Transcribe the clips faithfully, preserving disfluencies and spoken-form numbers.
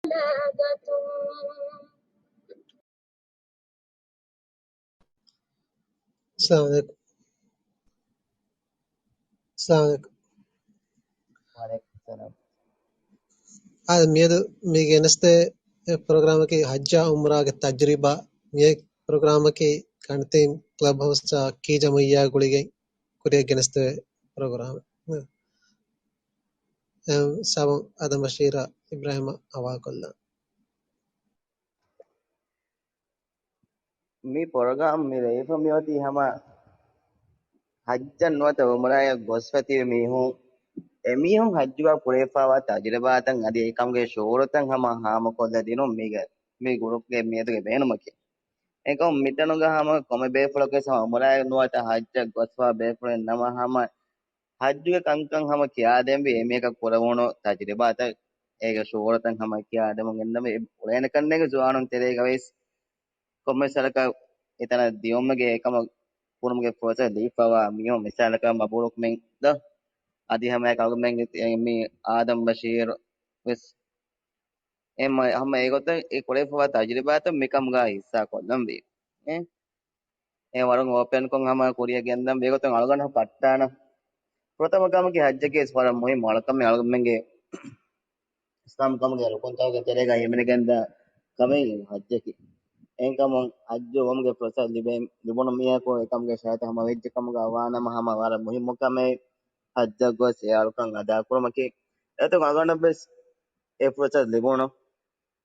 ބަލާޣަތުން. އައްސަލާމު ޢަލައިކުމް. އައްސަލާމު ޢަލައިކުމް. ވަޢަލައިކުމް އައްސަލާމް. އާދެ، މިއަދު މި ގެނެސްދޭ ޕްރޮގްރާމަކީ ޙައްޖާ ޢުމްރާގެ ތަޖުރިބާ. މި ޕްރޮގްރާމަކީ ކަންތީން ކްލަބް ހައުސްއާ ކީ ޖަމްޢިއްޔާ ގުޅިގެން ކުރިއަށް ގެނެސްދޭ ޕްރޮގްރާމެއް. އެ، ސަބު އާދަމް ބަޝީރާ އިބްރާހިމް ހަވާލުކޮށްލަން. މި ޕްރޮގްރާމް މި ރޭފަ މިއޮތީ ހަމަ ޙައްޖަށް ނުވަތަ ޢުމްރާއަށް ގޮސްފަ ތިބި މީހުން، އެމީހުން ޙައްޖުގަ ކުރެވިފައިވާ ތަޖުރިބާތައް އަދި އެކަމުގެ ޝުޢޫރުތައް ހަމަ ހާމަކޮށްލަ ދިނުން މީގެ، މި ގްރޫޕްގެ މިއަދުގެ ބޭނުމަކީ. އެކަމު މިތަނުގަ ހަމަ ކޮންމެ ބޭފުޅަކުވެސް ހަމަ ޢުމްރާއެއް ނުވަތަ ޙައްޖަށް ގޮސްފަ ބޭފުޅެއް ނަމަ ހަމަ ޙައްޖުގެ ކަންކަން ހަމަ ކިޔާދޭންވީ، އެމީހަކަށް ކުރެވުނު ތަޖުރިބާތައް، އޭގެ ޝުޢޫރުތައް ހަމަ ކިޔާދެމުން ގެންދަމު އެ އުޅޭނެ ކަންނޭނގެ ޒުވާނުން ތެރޭގަވެސް ކޮންމެސް ވަރަކަށް އެތަނަށް ދިޔުމުގެ އެކަމަށް ކުރުމުގެ ފުރުސަތު ލިބިފައިވާ މީހުން މިސާލަކަށް މަބްރޫކްމެން ދޯ؟ އަދި ހަމައެކަނި އަޅުގަނޑުމެންގެ މި އާދަމް ބަޝީރު ވެސް އެ މަ-، ހަމަ އެގޮތަށް އެ ކުރެވިފައިވާ ތަޖުރިބާތައް މިކަމުގަ ހިއްސާ ކޮށްލަންވީ. އެ؟ އެ ވަރަށް އޯޕަންކޮށް ހަމަ ކުރިއަށް ގެންދަން ވީ ގޮތުން އަޅުގަނޑު ޕައްޓާނަ. ފުރަތަމަ ކަމަކީ ޙައްޖަކީ ވަރަށް މުހިއްމު އަޅުކަމެއް އަޅުގަނޑުމެންގެ އިސްލާމް ކަމުގެ ރުކުންތަކުގެ ތެރޭގަ ހިމެނިގެންދާ ކަމެއް ޙައްޖަކީ. އެހެންކަމުން ޙައްޖު ވުމުގެ ފުރުސަތު ލިބޭ، ލިބުނު މީހަކު އެކަމުގެ ޝަރުތު ހަމަވެއްޖެ ކަމުގަ ވާނަމަ ހަމަ ވަރަށް މުހިއްމު ކަމެއް ޙައްޖަށް ގޮސް އެ އަޅުކަން އަދާކުރުމަކީ. އެތައް އަޅުގަނޑަށްވެސް އެ ފުރުސަތު ލިބުނު.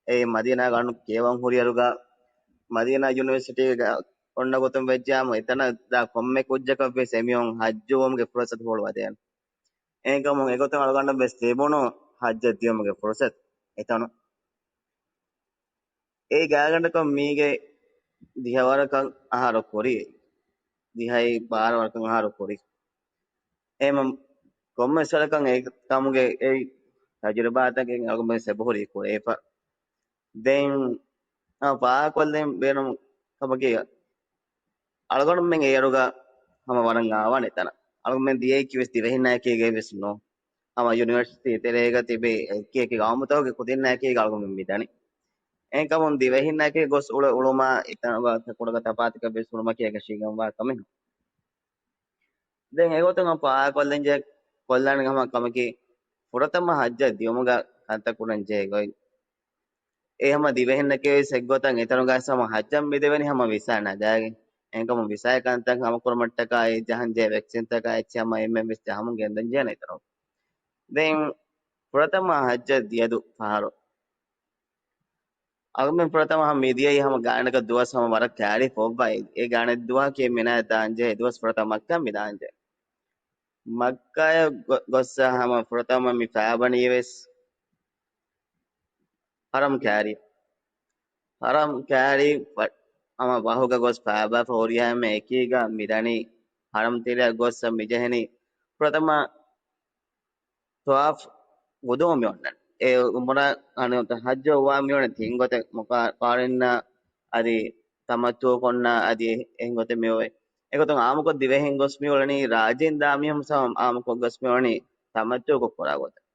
އެ މަދީނާގަ އަޅު ކިޔަވަން ހުރިއިރުގަ މަދީނާ ޔުނިވަރސިޓީގަ އޮންނަ ގޮތުން ވެއްޖާމު އެތަނަށް ދާ ކޮންމެ ކުއްޖަކަށްވެސް އެމީހުން ޙައްޖު ވުމުގެ ފުރުސަތު ހުޅުވަދޭނެ. އެހެންކަމުން އެގޮތުން އަޅުގަނޑަށްވެސް ލިބުނު ޙައްޖަށް ދިޔުމުގެ ފުރުސަތު. އެތަނު އެ ގާތްގަނޑަކަށް މީގެ ދިހަވަރަކަށް އަހަރު ކުރި، ދިހައި ބާރަ ވަރަކަށް އަހަރު ކުރި. އެހެން ކޮންމެސް ވަރަކަށް އެ ކަމުގެ އެ ތަޖުރިބާތަކެއް އަޅުގަނޑުމެން އެބަހުރި ކުރެވިފަ. ދެން އާ ފާހަގަކޮށްލަން ބޭނުން ކަމަކީ، އަޅުގަނޑުމެން އޭރުގަ ހަމަ ވަރަށް އާވާނެ ތަނަށް. އަޅުގަނޑުމެން ދިޔައީކީވެސް ދިވެހިންނާއެކީގައިވެސް ނޫން. ހަމަ ޔުނިވަރސިޓީ ތެރޭގަ ތިބި އެކި އެކި ގައުމުތަކުގެ ކުދިންނާއެކީގަ އަޅުގަނޑުމެން މިދަނީ. އެހެންކަމުން ދިވެހިންނާއެކީ ގޮސް އުޅެ އުޅުމާ އެތަނުގަ ކުޑަކޮށް ތަފާތުކަން ވެސް ހުރުމަކީ އެކަށީގެންވާ ކަމެއް. ދެން އެގޮތުން އަ ފާހަގަކޮށްލަންޖެހޭ ކޮށްލާނެ ހަމަ ކަމަކީ، ފުރަތަމަ ޙައްޖަށް ދިޔުމުގަ ކަންތައް ކުރަން ޖެހޭ ގޮތް. އެ ހަމަ ދިވެހިންނަކީވެސް އެއްގޮތަށް އެތަނުގަ ހަމަ ޙައްޖަށް މިދެވެނީ ހަމަ ވިސާ ނަގާގެން. އެހެންކަމުން ވިސާގެ ކަންތައް ހަމަކުރުމަށްޓަކާއި ޖަހަންޖެހޭ ވެކްސިންތަކާ އެއްޗެއް ހަމަ އެންމެންވެސް ޖަހަމުން ގެންދަން ޖެހޭނެ އެތަނުން. ދެން ފުރަތަމަ ޙައްޖަށް ދިޔަ ދު ފަހަރު އަޅުގަނޑުމެން ފުރަތަމަ ހަމަ މިދިޔައީ ހަމަ ގާތްގަނޑަކަށް ދުވަސް ހަމަ ވަރަށް ކައިރި ފޮއްވައި. އެ ގާތްގަނޑަކަށް ދުވަހަކީ މިނާއަށް ދާންޖެހޭ ދުވަސް ފުރަތަމަ މައްކާ މިދާންޖެހޭ. މައްކާއަށް ގޮ-، ގޮއްސަ ހަމަ ފުރަތަމަ މި ފައިބަނީވެސް ޙަރަމް ކައިރި. ޙަރަމް ކައިރި ވަ-، ހަމަ ވަހުގަ ގޮސް ފައިބާފަ ހުރިހާ އެކީގަ މިދަނީ ޙަރަމް ތެރެއަށް ގޮއްސަ މިޖެހެނީ ފުރަތަމަ ޠަވާފު ޤުދޫމު މިއޮންނަން. އެ ޢުމްރާ، އަނެ، ޙައްޖު ވާ މިއުޅެނީ ތިން ގޮތެއް، މުޤާ-، ޤާރިންނާ އަދި ތަމައްތުޢު ކޮށްނާ އަދި އެ-، އެހެން ގޮތެއް މިއޮވޭ. އެގޮތުން ޢާއްމުކޮށް ދިވެހިން ގޮސް މިއުޅެނީ ރާއްޖޭން ދާ މީހުން ސަމަ ޢާއްމުކޮށް ގޮސް މިއުޅެނީ ތަމައްތުޢުކޮށް ކުރާ ގޮތަށް.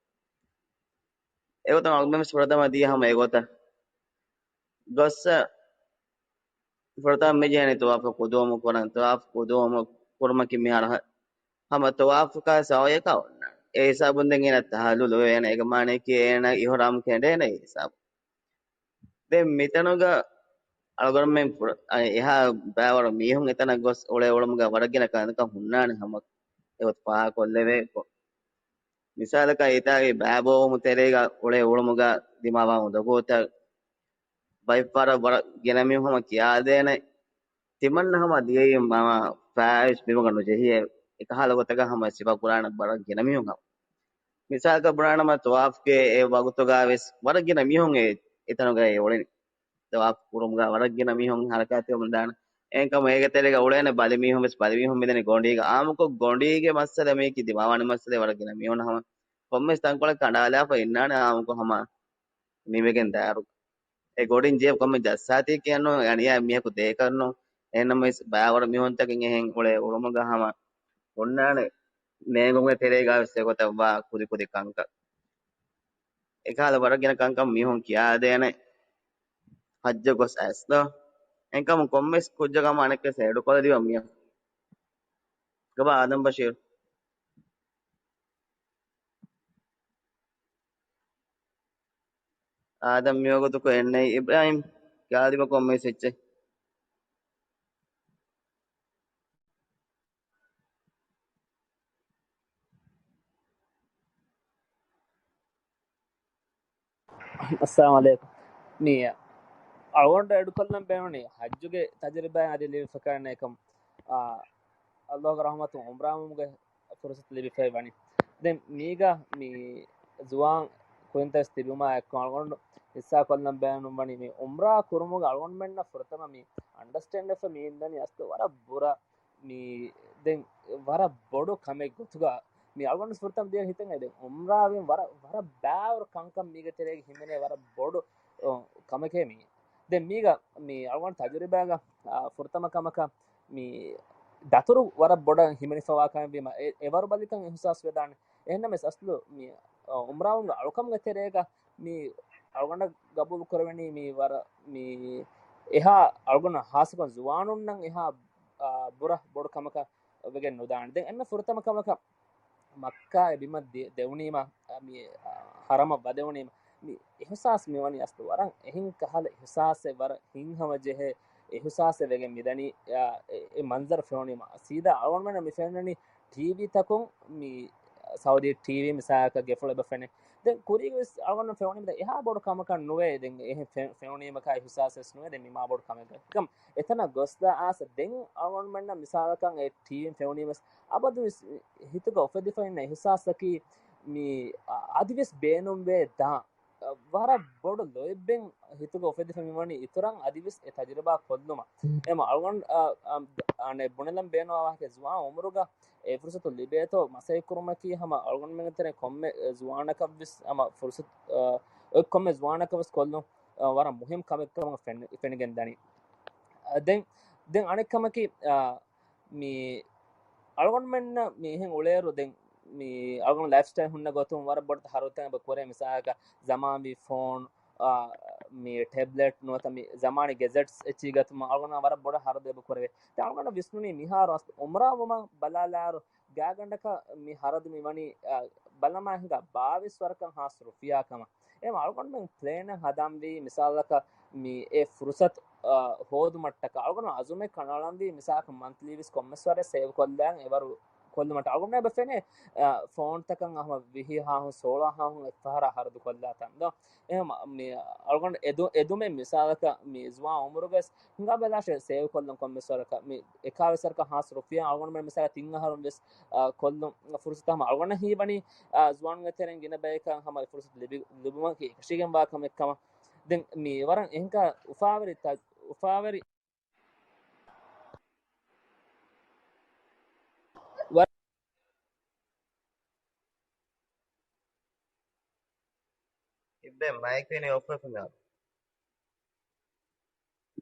އެގޮތުން އަޅުގަނޑުމެން ފުރަތަމަ ދިޔަ ހަމަ އެގޮތަށް ގޮއްސަ ފުރަތަމަ މިޖެހެނީ ޠަވާފު ޤުދޫމު ކުރަން. ޠަވާފު ޤުދޫމު ކުރުމަކީ މިހާރު ހަ-، ހަމަ ޠަވާފަކާ ސަޢުޔަކާ އޮންނާނެ. އެ ހިސާބުން ދެން އޭނަ ތަޙައްލުލު ވެވޭނެ. އޭގެ މާނައަކީ އޭނަ އިޙްރާމް ކެނޑޭނެ އެ ހިސާބު. ދެން މިތަނުގަ އަޅުގަނޑުމެން ފުރ-، އަ، އެހާ ބައިވަރު މީހުން އެތަނަށް ގޮސް އުޅޭ އުޅުމުގަ ވަރަށް ގިނަ ކަންކަން ހުންނާނެ ހަމަ އެގޮތަށް ފާހަގަކޮށްލެވޭ. މިސާލަކަށް އެތާގެ ބައިބޯވުމު ތެރޭގަ އުޅޭ އުޅުމުގަ ދިމާވާ އުނދަގޫތައް ބައެއްފަހަރަށް ވަރަށް ގިނަ މީހުން ހަމަ ކިޔާދޭނެ. ތިމަންނަ ހަމަ ދިޔައީ މާ ފާއިސް ބިމުގަ ނުޖެހިއޭ. އެކަހަލަ ގޮތަކަށް ހަމަ ސިފަ ކުރާނެ ވަރަށް ގިނަ މީހުން ހަމަ. މިސާލަކަށް ބުނާނަމަ ޠަވާފްގެ އެ ވަގުތުގަ ވެސް ވަރަށް ގިނަ މީހުން އެ، އެތަނުގައި އުޅެނީ. ޠަވާފް ކުރުމުގަ ވަރަށް ގިނަ މީހުން ޙަރަކާތްވެމުން ދާނެ. އެހެންކަމުން އޭގެ ތެރޭގަ އުޅޭނެ ބަލިމީހުން ވެސް ބަލިމީހުން މިދަނީ ގޮނޑީގަ. އާއްމުކޮށް ގޮނޑީގެ މައްސަލަ މީކީ ދިމާވާނެ މައްސަލަ ވަރަށް ގިނަ މީހުން ހަމަ ކޮންމެސް ތަންކޮޅެއް ކަނޑާލާފަ އިންނާނެ އާއްމުކޮށް ހަމަ ނިމިގެން ދާއިރު. އެ ގޮނޑިން ޖެހޭ ކޮންމެ ޖައްސާތީކީއެއްނު، އަނިޔާ މީހަކު ދޭކަށްނު. އެހެންނަމަވެސް ބައިވަރު މީހުންތަކެއް އެހެން އުޅޭ އުޅުމުގަ ހަމަ ހުންނާނެ ނޭނގުމުގެ ތެރޭގަ ވެސް އެގޮތަށްވާ ކުދިކުދި ކަންކަން. އެކަހަލަ ވަރަށް ގިނަ ކަންކަން މީހުން ކިޔާދޭނެ ޙައްޖަށް ގޮސް އައިސް ދޯ. އެހެންކަމުން ކޮންމެސް ކުއްޖަކަށް އަނެއްކާ އެޑުކޮށްލަދީބަ މިޔަށް. ކޮބާ އާދަމް ބަޝީރު؟ އާދަމް މިވަގުތު ކޮއެއް ނެތް. އިބްރާހިމް، ކިޔާދީބަ ކޮންމެސް އެއްޗެއް. އައްސަލާމު ޢަލައިކުމް. މި އަޅުގަނޑު އެޑުކޮށްލަން ބޭނުނީ ޙައްޖުގެ ތަޖުރިބާ އަދި ލިބިފަކާނެ އެކަމް، އާ، އައްލާހުގެ ރަޙްމަތުން ޢުމްރާ ވުމުގެ ފުރުޞަތު ލިބިފައި ވަނީ. ދެން މީގަ މި ޒުވާން ކުދިންތައް ތިބުމާ އެއްކޮށް އަޅުގަނޑު ޙިއްޞާ ކޮށްލަން ބޭނުން ވަނީ މި ޢުމްރާ ކުރުމުގަ އަޅުގަނޑުމެންނަށް ފުރަތަމަ މި އަންޑަސްޓޭންޑް ވެފަ މި އިންދަނީ އަސްލު ވަރަށް ބުރަ މި ދެން ވަރަށް ބޮޑު ކަމެއް ގޮތުގަ މި އަޅުގަނޑު ފުރަތަމަ ދިޔަ ހިތަށް އެދެން އުމްރާވިން ވަރަށް، ވަރަށް ބާވަރު ކަންކަން މީގެ ތެރޭގަ ހިމެނޭ ވަރަށް ބޮޑު، އޮ، ކަމެކޭ މީ. ދެން މީގަ މި އަޅުގަނޑު ތަޖުރިބާގަ، އާ، ފުރަތަމަ ކަމަކަށް މި ދަތުރު ވަރަށް ބޮޑަށް ހިމެނިފަވާ ކަމެއް ވީމަ، އެ، އެވަރު ބަލިކަން އިޙުސާސް ވެދާނެ. އެހެންނަމަވެސް އަސްލު މި، އަ، އުމްރާވުމުގެ އަޅުކަމުގެ ތެރޭގަ މި އަޅުގަނޑަށް ގަބޫލު ކުރެވެނީ މި ވަރަށް މި އެހާ އަޅުގަނޑު ހާއްސަކޮށް ޒުވާނުންނަށް އެހާ، އާ، ބުރަ ބޮޑު ކަމަކަށް ވެގެން ނުދާނެ. ދެން އެންމެ ފުރަތަމަ ކަމަކަށް މައްކާ އެ ބިމަށް ދި-، ދެވުނީމަ، އަ، މި، އަ، ޙަރަމަށް ވަދެވުނީމަ، މި އިޙުސާސް މިވަނީ އަސްލު ވަރަށް އެހެން ކަހަލަ އިޙުސާސެއް، ވަރަށް ހިތްހަމަޖެހޭ އިޙުސާސެއް ވެގެން މިދަނީ، އަ، އެ، އެ މަންޒަރު ފެނުނީމަ. ސީދާ އަޅުގަނޑުމެންނަށް މި ފެންނަނީ ޓީވީތަކުން މި ސައުދީ ޓީވީ މިސާލަކަށް ގެފުޅެއް އެބަ ފެނޭ. ދެން ކުރީގަވެސް އަޅުގަނޑު ފެނުނީމަ ދެން އެހާ ބޮޑު ކަމަކަށް ނުވޭ. ދެން އެހެން ފެ-، ފެނުނީމަކާ އިޙުސާސެއް ނުވޭ. ދެން މި މާ ބޮޑު ކަމެއް. އެކަމް އެތަނަށް ގޮސްލާ އާސަ ދެން އަޅުގަނޑުމެންނަށް މިސާލަކަށް އެ ޓީވީން ފެނުނީމަސް އަބަދުވެސް ހިތުގަ އުފެދިފައިންނަ އިޙުސާސަކީ މި އަ-، އަދިވެސް ބޭނުންވޭ ދާ. ވަރަށް ބޮޑު ލޯތްބެއް ހިތުގަ އުފެދިފަ މިވަނީ އިތުރަށް އަދިވެސް އެ ތަޖުރިބާ ކޮށްލުމަށް. އެމަ އަޅުގަނޑު، އަ، އަ، އަނެއް ބުނެލަން ބޭނުންވާ ވާހަކަ ޒުވާން އުމުރުގަ އެ ފުރުސަތު ލިބޭތޯ މަސައްކަތް ކުރުމަކީ ހަމަ އަޅުގަނޑުމެންގެ ތެރެއިން ކޮންމެ ޒުވާނަކަށްވެސް ހަމަ ފުރުސަތު، އަ، އޮތް ކޮންމެ ޒުވާނަކަށްވެސް ކޮށްލުން، އަ، ވަރަށް މުހިންމު ކަމެއް ކަމަށް ފެން-، ފެނިގެން ދަނީ. އަ، ދެން، ދެން އަނެއް ކަމަކީ، އަ، މި އަޅުގަނޑުމެންނަށް މިހެން އުޅޭއިރު ދެން މި އަޅުގަނޑު ލައިފް ސްޓައިލް ހުންނަ ގޮތުން ވަރަށް ބޮޑު ހަރަދުތައް އެބަ ކުރޭ. މިސާލަކަށް ޒަމާންވީ ފޯން، އާ، މި ޓެބްލެޓް ނުވަތަ މި ޒަމާނީ ގެޖެޓްސް އެއްޗިހި ގަތުމަށް އަޅުގަނޑު ވަރަށް ބޮޑަށް ހަރަދު އެބަ ކުރެވޭ. ދެން އަޅުގަނޑަށް ވިސްނުނީ މިހާރު އަސް އުމްރާ ވުމަށް ބަލާލާއިރު ގާގަނޑަކަށް މި ހަރަދު މި ވަނީ، އާ، ބަލަމާ ހިނގާ ބާވީސް ވަރަކަށް ހާސް ރުފިޔާ ކަމަށް. އެހެން އަޅުގަނޑުމެން ޕްލޭނެއް ހަދަންވީ މިސާލަކަށް މި އެ ފުރުސަތު، އާ، ހޯދުމަށްޓަކާ އަޅުގަނޑު އަޒުމެއް ކަނޑައަޅަންވީ މިސާލަކަށް މަންތްލީވެސް ކޮންމެސް ވަރެއް ސޭވް ކޮށްލާން އެވަރު ކޮށްލުމަށް. އަޅުގަނޑު އެބަ ފެނޭ، އާ، ފޯންތަކަށް ހަމަ ވިހި ހާހުން ސޯޅަ ހާހުން އެއްފަހަރާ ހަރަދު ކޮށްލާތަން ދޯ. އެހެން މި އަޅުގަނޑު އެދު-، އެދުމެއް މިސާލަކަށް މި ޒުވާން އުމުރުގަވެސް ހިނގާ ބަލާށޭ ސޭވް ކޮށްލަން ކޮންމެސް ވަރަކަށް މި އެކާވީސް ވަރަކަށް ހާސް ރުފިޔާ އަޅުގަނޑުމެން މިސާލަކަށް ތިން އަހަރުން ވެސް، އާ، ކޮށްލުން ފުރުސަތު ހަމަ އަޅުގަނޑަށް ހީވަނީ، އާ، ޒުވާނުންގެ ތެރެއިން ގިނަ ބަޔަކަށް ހަމަ އެ ފުރުސަތު ލިބި-، ލިބުމަކީ އެކަށީގެންވާ ކަމެއް ކަމަށް. ދެން މި ވަރަށް އެހެންކަ އުފާވެރި ތަ-، އުފާވެރި ވަރަށް އިއްބެ މައިކް ވެނީ އޮފް ވެފަ މިހާރު.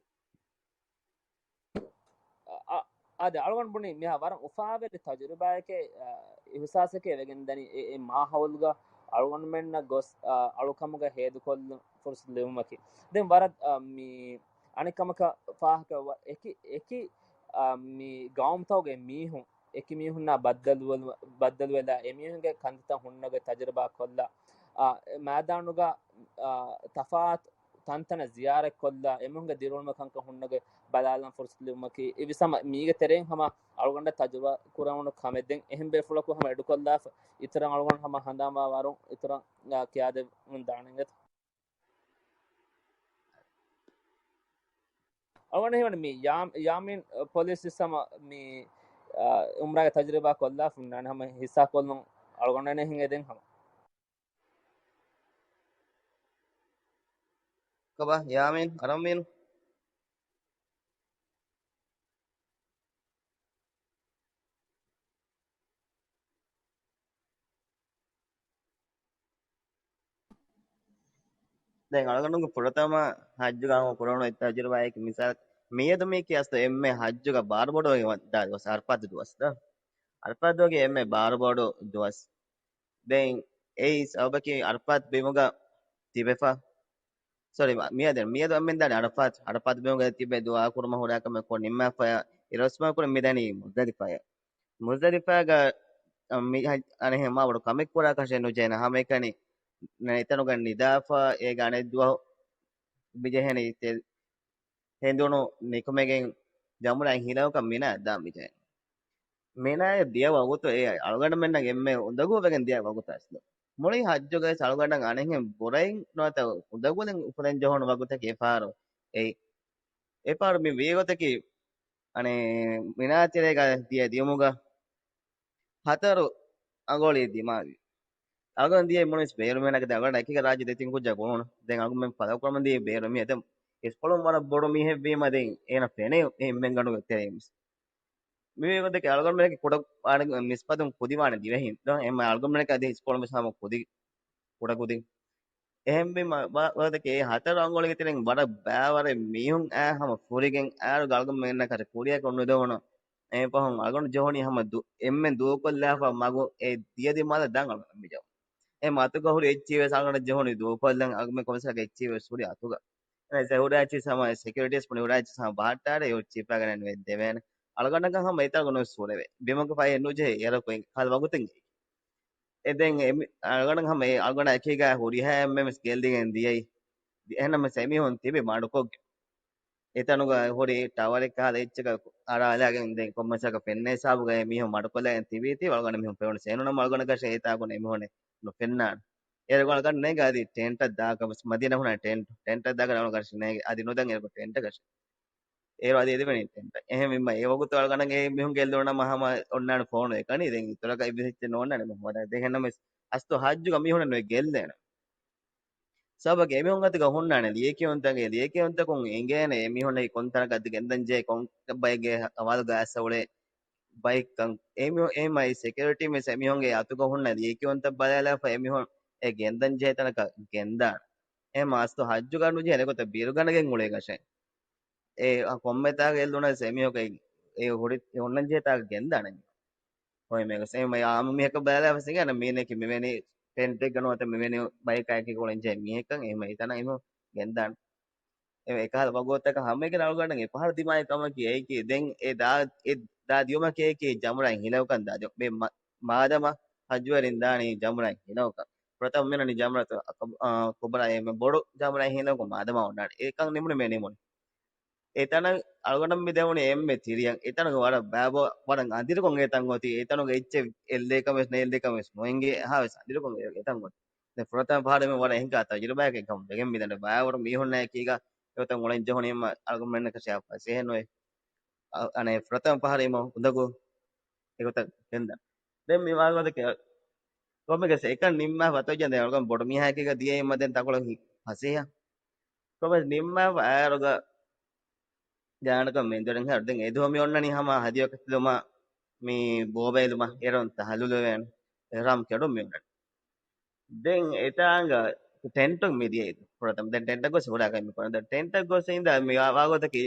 އަ-، އަ-، އާދެ، އަޅުގަނޑު ބުނީ މިހާ ވަރަށް އުފާވެރި ތަޖުރިބާއެކޭ، އަ، އިހުސާސެކޭ ވެގެން ދަނީ އެ، އެ މާހައުލުގަ އަޅުގަނޑުމެންނަށް ގޮސް، އަ، އަޅުކަމުގަ ހޭދަކޮށްލުން ފުރުސަތު ލިބުމަކީ. ދެން ވަރަށް، އަ، މި އަނެއް ކަމަކަށް ފާހަގަ ވަ-، އެކި، އެކި، އަ، މި ގައުމުތަކުގެ މީހުން، އެކި މީހުންނާ ބައްދަލުވެ-، ބައްދަލުވެލާ، އެ މީހުންގެ ކަންތައްތައް ހުންނަގޮތް ތަޖުރިބާ ކޮށްލާ، އަ، މައިދާނުގަ، އަ، ތަފާތު ތަންތަނަށް ޒިޔާރަތްކޮށްލާ، އެމީހުންގެ ދިރިއުޅުމަށް ކަންކަން ހުންނަގޮތް ބަލާލަން ފުރުސަތު ލިބުމަކީ، އެވިސް ހަމަ މީގެ ތެރެއިން ހަމަ އަޅުގަނޑަށް ތަޖުރިބާ ކުރެވުނު ކަމެއް. ދެން އެހެން ބޭފުޅަކު ހަމަ އެޑުކޮށްލާފަ، އިތުރަށް އަޅުގަނޑު ހަމަ ހަނދާންވާ ވަރުން އިތުރަށް، އާ، ކިޔާދެވުން ދާނެ އިނގޭތަ؟ އަޅުގަނޑަށް ހީވަނީ މި ޔާ-، ޔާމީން، އަ، ޕޮލިސް ވެސް ހަމަ މި، އާ، އުމްރާގެ ތަޖުރިބާ ކޮށްލާފަ ހުންނާނެ ހަމަ ހިއްސާ ކޮށްލުން އަޅުގަނޑަށް ހިނގޭ ދެން ހަމަ. ކޮބާ ޔާމީން އަރަންވީނު؟ ދެން އަޅުގަނޑުގެ ފުރަތަމަ ޙައްޖުގަ ކުރެވުނު ތަޖުރިބާއަކީ މިސާލަކަށް މިއަދު މީކީ އަސްލު އެންމެ ޙައްޖުގަ ބާރުބޮޑު ދުވަސް، ޢަރަފާތު ދުވަސް ދޯ. ޢަރަފާތު ދުވަހަކީ އެންމެ ބާރުބޮޑު ދުވަސް. ދެން އެއީ ސަބަބަކީ ޢަރަފާތު ބިމުގަ ތިބެފަ. ސޮރީ، މިއަދު، މިއަދު އަންމެންދާނެ އަރަފާތު. އަރަފާތު ބިމުގަ ތިބެ ދުޢާ ކުރުމަށް ހުރާ ކަމެއް ކޮށް ނިންމާފައި، އިރުއޮއްސުމާ ކުރިން މިދަނީ މުޒްދަލިފާއަށް. މުޒްދަލިފާގަ، އަ، މި ހަ-، އަނެއް މާ ބޮޑު ކަމެއް ކުރާކަށެއް ނުޖެހޭނެ. ހަމައެކަނި އެތަނުގަ ނިދާފަ، އޭގެ އަނެއް ދުވަހު މިޖެހޭނީ ތެ-، ހެނދުނު ނިކުމެގެން ޖަމްރާއިން ހިލައުކަން މިނާއަށް ދާން މިޖެހޭނެ. މިނާއަށް ދިޔަ ވަގުތު އެ އަޅުގަނޑުމެންނަށް އެންމެ އުނދަގޫވެގެން ދިޔަ ވަގުތު އަސްލު. މުޅި ހައްޖުގައި އަޅުގަނޑަށް އަނެއްހެން ބުރައިން ނުވަތަ އުނދަގުލިން އުފުލެން ޖެހުނު ވަގުތަކީ އެފަހަރު އެއީ. އެފަހަރު މި ވީގޮތަކީ، އަނެއް މިނާ ތެރޭގަ ދިޔަ ދިޔުމުގަ ހަތަރު އަނގޮޅި ދިމާވި. އަޅުގަނޑު ދިޔައީ މުޅިން ބޭރު މީހުންނަކަށް ދެން އަޅުގަނޑަށް އެކީގަ ރާއްޖެ ދެތިން ކުއްޖާ ގުޅުނު. ދެން އަޅުގަނޑުމެން ފަލަކުރަމުން ދިޔައީ ބޭރު މީހެއް. ދެން އިސްކޮޅުން ވަރަށް ބޮޑު މީހެއް ވީމަ ދެން އޭނަ ފެނޭ އެންމެންގަނޑުގެ ތެރެއިން. މިވީ ގޮތަކީ އަޅުގަނޑުމެންނަކީ ކުޑަ ވާނެ ނިސްބަތުން ކުދި ވާނެ ދިވެހިން. ދޯ އެހެންމަ އަޅުގަނޑުމެންނަކީ އަދި އިސްކޮޅު މިސާމު ކުދި ކުޑަ ކުދި. އެހެންވީމަ ވަ-، ވަގުތަކީ އެ ހަތަރު އަނގޮޅުގެ ތެރެއިން ވަރަށް ބައިވަރެއް މީހުން އާ ހަމަ ފުރިގެން އާރު އަޅުގަނޑުމެންނަކަށް ކުރިއަކަށް ނުދެވުނު. އެ ފަހުން އަޅުގަނޑު ޖެހުނީ ހަމަ ދު-، އެންމެން ދޫކޮށްލާފަ މަގު އެ ދިޔަ ދިމާލަށް ދާން އަޅުގަނޑު މިޖެހުނު. އެ މަތުގަ ހުރި އެއްޗިހި ވެސް އަޅުގަނޑަށް ޖެހުނީ ދޫކޮށްލަން އަޅުގަނޑުމެން ކޮންމެސް އެއްޗިހި ވެސް ހުރި އަތުގަ. އެ ހުރި އެއްޗިހި ހަމަ ސެކިއުރިޓީސް ބުނި ހުރި އެއްޗިހި ހަމަ ބަހައްޓާރެ އެ އޮތް ޗިއްޕާގަނެ ނުވެ ދެވޭނެ. އަޅުގަނޑަކަށް ހަމަ އެތާގަ ނުވެސް ހުރެވޭ. ބިމަކު ފައި ނުޖެހޭ އޭރަކު ކަހަލަ ވަގުތެއް. އެ ދެން އެ މި-، އަޅުގަނޑަށް ހަމަ އެ އަޅުގަނޑާ އެކީގަ ހުރިހާ އެންމެން ވެސް ގެއްލިގެން ދިޔައީ. ދި-، އެހެންނަމަވެސް އެމީހުން ތިބި މަޑުކޮށްގެން. އެތަނުގަ ހުރި ޓަވަރެއް ކަހަލަ އެއްޗަކަށް އަރާލާގެން ދެން ކޮންމެސް އަކަށް ފެންނަ ހިސާބުގައި މީހުން މަޑުކޮށްލަގެން ތިބީތީ އަޅުގަނޑު މީހުން ފެނުނު ސޭނުނަމަ އަޅުގަނޑަކަށެއް އެތާކު އެމީހުން ނުފެންނާނެ. އޭރު އަޅުގަނޑަށް ނޭނގެ އަދި ޓެންޓަށް ދާކަށް ވެސް މަދީނާ ހުންނަ ޓެންޓް، ޓެންޓަށް ދާކަށް އަޅުގަނޑަށް ނޭނގެ އަދި ނުދަން އޭރު ޓެންޓަކަށެއް. އޭރު އަދި އެދެވެނީ ޓެންޓަށް. އެހެންވީމަ އެ ވަގުތު އަޅުގަނޑަށް އެ މީހުން ގެއްލުނަމަ ހަމަ އޮންނާނެ ފޯނު އެކަނި. ދެން އިތުރަކަށް އެއްވެސް އެއްޗެއް ނޯންނާނެ މި ހޯދާ. ދެން އެހެންނަމަވެސް އަސްލު ހައްޖުގަ މީހުންނެއް ނުވެ ގެއްލޭނެ. ސަބަބަކީ އެމީހުން އަތުގަ ހުންނާނެ ލިޔެކިޔުންތަކެއް، ލިޔެކިޔުންތަކުން އެނގޭނެ އެމީހުންނަކީ ކޮންތަނަކަށް ގެންދަން ޖެހޭ، ކޮން ބައެއްގެ ހަވާލުގަ އައިސް އުޅޭ ބައެއްކަން. އެމީހު-، އެހެންމަ އެ ސެކިއުރިޓީން ވެސް އެމީހުންގެ އަތުގަ ހުންނަ ލިޔެކިޔުންތައް ބަލާލާފަ އެމީހުން އެ ގެންދަން ޖެހޭ ތަނަކަށް ގެންދާނެ. އެހެންމަ އަސްލު ހައްޖުގަ ނުޖެހޭ އެގޮތަށް ބިރުގަނެގެން އުޅޭ ކަށެއް. އެ ކޮންމެ ތާކަށް ގެއްލުނަސް އެމީހަކަށް އެ ހުރި އެ ހުންނަން ޖެހޭ ތާކަށް ގެންދާނެ. ހޮއި މޭގަސް އެ މަ-، އާއްމު މީހަކަށް ބަލާލާފަސް އިނގޭނެ މީނަކީ މިވެނި ޓެންޓެއްގަ ނުވަތަ މިވެނި ބައެއް ކައެކި ގުޅެން ޖެހޭ މީހެއްކަން އެހެން އެތަނަށް އެމީހުން ގެންދާނެ. އެ އެކަހަލަ ވަގުތަކަށް ހަމައެކަނި އަޅުގަނޑަށް އެ ފަހަރު ދިމާވި ކަމަކީ އެއީކީ ދެން އެ ދާ، އެ ދާ ދިޔުމަކީ އެއީކީ ޖަމްރާއިން ހިލައުކަން ދާ ދިޔު. މި މަ-، މާދަމާ ހައްޖުވެރިން ދާނީ ޖަމްރާއިން ހިލައުކަން. ފުރަތަމަ މިނަނީ ޖަމްރަތު އަކަ-، އާ، ކުބްރާ އެންމެ ބޮޑު ޖަމްރާއިން ހިލައުކަން މާދަމާ އޮންނާނެ. އެކަން ނިމުނީ މި ނިމުނީ. އެތަނަށް އަޅުގަނޑަށް މި ދެވުނީ އެންމެ ތިރިއަށް. އެތަނުގެ ވަރަށް ބައިބޮ-، ވަރަށް އަނދިރިކޮށް އެތަން އޮތީ. އެތަނުގެ އެއްޗެއް އެއްލޭކަން ވެސް ނޭއްލޭކަން ވެސް ނުއެނގޭ ހާ ވެސް އަނދިރިކޮށް އެ-، އެތަން އޮތީ. ދެން ފުރަތަމަ ފަހަރު މި ވަރަށް އެހެންކާ ތަޖުރިބާއެއް ކަމަށް ވެގެން މިދަނީ. ބައިވަރު މީހުންނާ އެކީގަ އެގޮތަށް އުޅެން ޖެހުނީމަ އަޅުގަނޑުމެންނަކަށާ ފަސޭހަ ނުވޭ. އަ-، އަނެއް ފުރަތަމަ ފަހަރީމަ އުނދަގޫ އެގޮތަށް ގެންދަން. ދެން މި ވާގޮތަކީ ކޮންމެގެސް އެކަން ނިންމާފަ އަތޮއްޖަން ދެން އަޅުގަނޑު ބޮޑު މީހާއެކީގަ ދިޔައީމަ ދެން ތަކޮޅަށް ހި-، ފަސޭހަ. ކޮންމެސް ނިންމާފަ އައިރުގަ ގާނަކަށް މެންދުރެން ހަރު. ދެން އެދުވަހު މި އޮންނަނީ ހަމަ ހަދިޔަ ކަތިލުމަށް މި ބޯބައިލުމަށް އޭރުން ތަހައްލުލުވެވޭނެ. އިޙްރާމް ކެޑުން މި އޮންނަނީ. ދެން އެތާނގަ ޓެންޓުން މި ދިޔައީ ފުރަތަމަ. ދެން ޓެންޓަށް ގޮސް ހުރާ ކަމެއް މި ކުރަން. ދެން ޓެންޓަށް ގޮސް އިންދާ މި ވާ-، ވާގޮތަކީ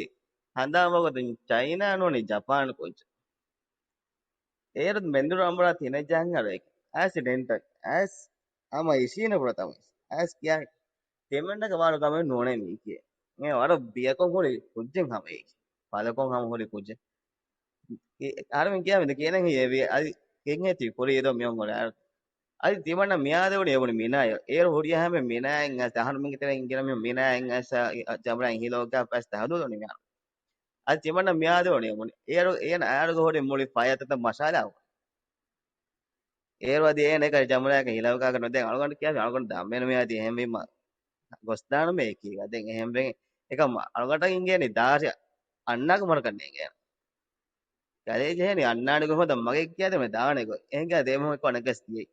ހަނދާން ވާގޮތުން ޗައިނާ ނޫނީ ޖަޕާން ކުއްޖެއް. އޭރު މެންދުރު އަނބުރާ ތިނެއް ޖަހަން އަރައި. އައިސް ޑެންޓަށް އައިސް ހަމަ އިށީނެ ފުރަތަމަ. އައިސް ކިޔާ ތިމަންނަކަށް ވާރު ކަމެއް ނޫނޭ މީކޭ. މޭ ވަރަށް ބިޔަކޮށް ހުރި ކުއްޖެއް ހަމަ އޭކި. ފަލަކޮށް ހަމަ ހުރި ކުއްޖެއް. އަހަރެމެން ކިޔާ މިދަ ކޭނަން ހިޔެވި އަދި ކެންހޭ ތި ކުރީ ދޯ މިއޮން އޮޅާ. އަދި ތިމަންނަ މިއާދެވުނީ އެވުނީ މިނާޔަށް. އޭރު ހުރިހާ ހަމަ މިނާޔަށް އައިސް އަހަރުމެންގެ ތެރެއިން ގިނަ މި މިނާޔަށް އައިސް ޖަމްރާއިން ހިލޯކާ ފަސް ތަހައްލުލު ނިމިއާ. އަދި ތިމަންނަ މިއާދެވުނީ އެވުނީ. އޭރު އޭނަ އައިރުގަ ހުރި މުޅި ފަޔަށް ތަތަން މަށާލާ ހުރި. އޭރު އަދި އޭނަ އެކަނި ޖަމްރާއަކަށް ހިލައުކާކަށް ނުދޭ އަޅުގަނޑު ކިޔާ އަޅުގަނޑު ދާމޭނު މިއާދި އެހެންވީމަ ގޮސްދާނަމޭ އެކީގަ. ދެން އެހެންވެ އެކަމް އަޅުގަނޑަށް އިނގޭނީ ދާށި އަންނާކަށް މަރަކަށް ނޭނގޭނެ. ކަލޭ ޖެހޭނީ އަންނާނެ ގޮތް ހޯދަން މަގެއް ކިޔާދެމެ ދާނެ ގޮތް. އެހެންގާ ދޭމު އެކޮ ނެގެސް ދިޔައީ.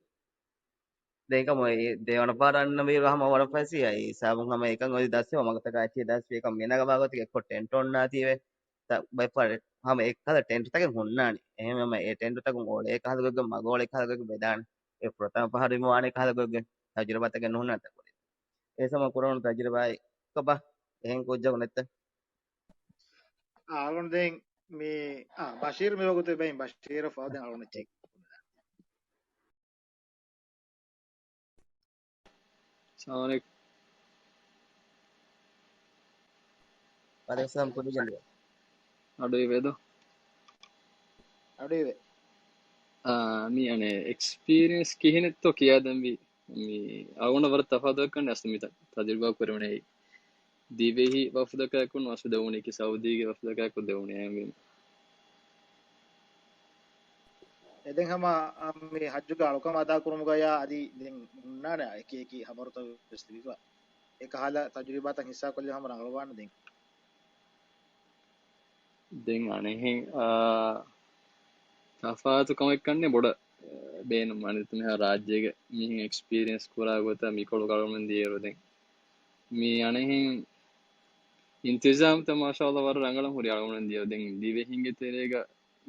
ދެން އެކަމު އެ ދެވަނަ ފަހަރަށް އަންނަ ވީރު ހަމަ ވަރަށް ފަސޭހަ އެ ހިސާބުން ހަމަ އެކަން އޮތް ދަސްވެ މަގުތަކާ އެއްޗެއް ދަސްވެ އެކަމް މިނަގަ ވާގޮތެއް އެއްކޮށް ޓެންޓް އޮންނާތީވެ. ތަ-، ބައެއް ފަހަރެއް ހަމަ އެއްކަހަލަ ޓެންޓްތަކެއް ހުންނާނީ. އެހެންވީމަ އެ ޓެންޓްތަކުން އޮޅޭ ކަހަލަ ގޮތްގެ މަގު އޮޅޭ ކަހަލަ ގޮތްގެ ވެދާނެ. އެ ފުރަތަމަ ފަހަރު ވާނެ ކަހަލަ ގޮތްގެ ތަޖުރިބާތަކެއް ނުހުންނާނެ ތަކުރީ. އެ ސަމަ ކުރެވުނު ތަޖުރިބާއެއް ކޮބާ އެހެން ކުއްޖަކު ނެތްތަ؟ އާ، އަޅުގަނޑު ދެން މި، އާ، ބަޝީރު މި ވަގުތު ބައިން ބަޝީރަށް ފާދަ އަޅުގަނޑު ޗެކް. ސަލާމް އަލައިކުމް. ވަޢަލައިކުމް ސަލާމް. ކުރިޖަން ދިޔަ. އަޑުއިވޭދޯ؟ އަޑުއިވޭ. އާ، މި އަނެއް އެކްސްޕީރިއަންސް ކިހިނެއްތޯ ކިޔާދެންވީ؟ މި އަޅުގަނޑަށް ވަރަށް ތަފާތު ކަން އަސްލު މި ތަ-، ތަޖުރިބާ ކުރެވުނީ ދިވެހި ވަފުދަކާއެކު ނުވަސް ދެވުނީ ކި ސައުދީގެ ވަފުދަކާއެކު ދެވުނީ އެހެންވީމަ. އެ ދެން ހަމަ މި ޙައްޖުގެ އަޅުކަން އަދާކުރުމުގަޔާ އަދި ދެން ހުންނާނެ އެކި އެކި ޚަބަރުތައް ވެސް ލިބިފަ. އެކަހަލަ ތަޖުރިބާތައް ހިއްސާކޮށްލި ހަމަ ރަނގަޅުވާނެ ދެން. ދެން އަނެއްހެން، އާ، ތަފާތު ކަމެއް ކަންނޭ ބޮޑަށް، އާ، ބޭނުން އަނެއް މިހާ ރާއްޖޭގެ މީހުން އެކްސްޕީރިއަންސް ކުރާ ގޮތަށް މިކޮޅު އަޅުގަނޑުމެން ދިޔައިރު ދެން މި އަނެއްހެން އިންތިޒާމްތައް މާޝާﷲ ވަރަށް ރަނގަޅަށް ހުރި އަޅުގަނޑުމެން ދިޔަ. ދެން ދިވެހިންގެ ތެރޭގަ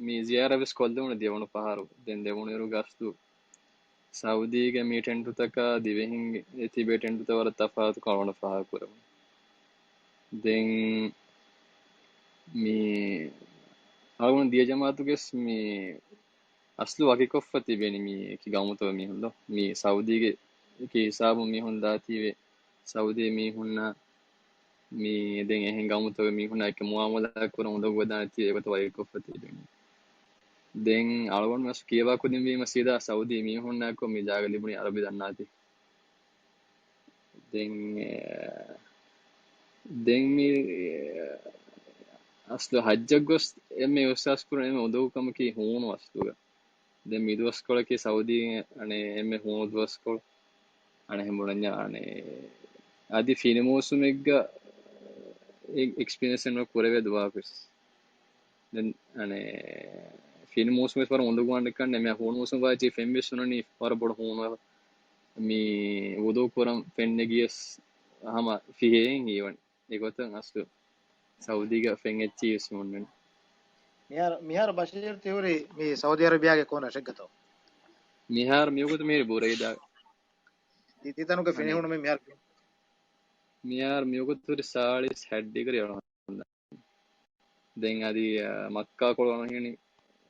މި ޒިޔާރަތް ވެސް ކޮށްލެވުނު ދެވުނު ފަހަރު. ދެން ދެވުނުއިރުގަ އަސްލު ސައުދީގެ މި ޓެންޓުތަކާ ދިވެހިންގެ ތިބޭ ޓެންޓުތައް ވަރަށް ތަފާތުކަން އަޅުގަނޑަށް ފާހަގަކުރެވުނު. ދެން މި އަޅުގަނޑު ދިޔަ ޖަމާޢަތުގެސް މި އަސްލު ވަކިކޮށްފަ ތިބެނީ މި އެކި ގައުމުތަކުގެ މީހުން ދޯ؟ މި ސައުދީގެ އެކި ހިސާބު މީހުން ދާތީވެ ސައުދީ މީހުންނާ މި ދެން އެހެން ގައުމުތަކުގެ މީހުންނާ އެކި މުއާމަލާ ކުރަން އުނދަގޫވެދާނެތީ އެގޮތަށް ވަކިކޮށްފަ ތިބެނީ. ދެން އަޅުގަނޑު ވެސް ކިޔަވާ ކުދިންވީމަ ސީދާ ސައުދީ މީހުންނާއެކު މި ޖާގަ ލިބުނީ އަރަބި ދަންނާތީ. ދެން، އެ، ދެން މި، އެ، އަސްލު ޙައްޖަށް ގޮސް އެންމެ އިހްސާސް ކުރަން އެންމެ އުނދަގޫ ކަމަކީ ހޫނު އަސްލުގަ. ދެން މި ދުވަސްކޮޅަކީ ސައުދީ އަނެއް އެންމެ ހޫނު ދުވަސްކޮޅު. އަނެއް ބުނަންޏާ އަނެއް އަދި ފިނި މޫސުމެއްގަ އެ-، އެކްސްޕީރިއަންސެއް ނުކުރެވޭ ދުވަހަކުވެސް. ދެން އަނެއް ފިނި މޫސުމެއް ވަރަށް އުނދަގޫވާނެ ކަންނޭ. މި ހޫނު މޫސުމް ވާ ޖެހި ފެން ވެސް ހުންނަނީ ވަރަށް ބޮޑު ހޫނު. މި ވުޟޫ ކުރަން ފެން ނެގިޔަސް ހަމަ ފިހޭއިން ހީވަނީ. އެގޮތަށް އަސްލު ސައުދީގަ ފެން އެއްޗިހި ވެސް ހުންނަނީ. މިހާރު، މިހާރު ބަޝީރު ތި ހުރީ މި ސައުދީ އަރަބިޔާގެ ކޮން ރަށެއްގަތޯ؟ މިހާރު މިވަގުތު މިހިރީ ބުރައިދާ. ތި، ތި ތަނުގެ ފިނި އަނެއް. ހޫނު މި މިހާރު؟ މިހާރު މިވަގުތު ހުރީ ސާޅީސް ހަތް ޑިގްރީ އަޅުގަނޑު. ދެން އަދި، އަ، މައްކާ ކޮޅު އަޅުގަނޑު ހީވަނީ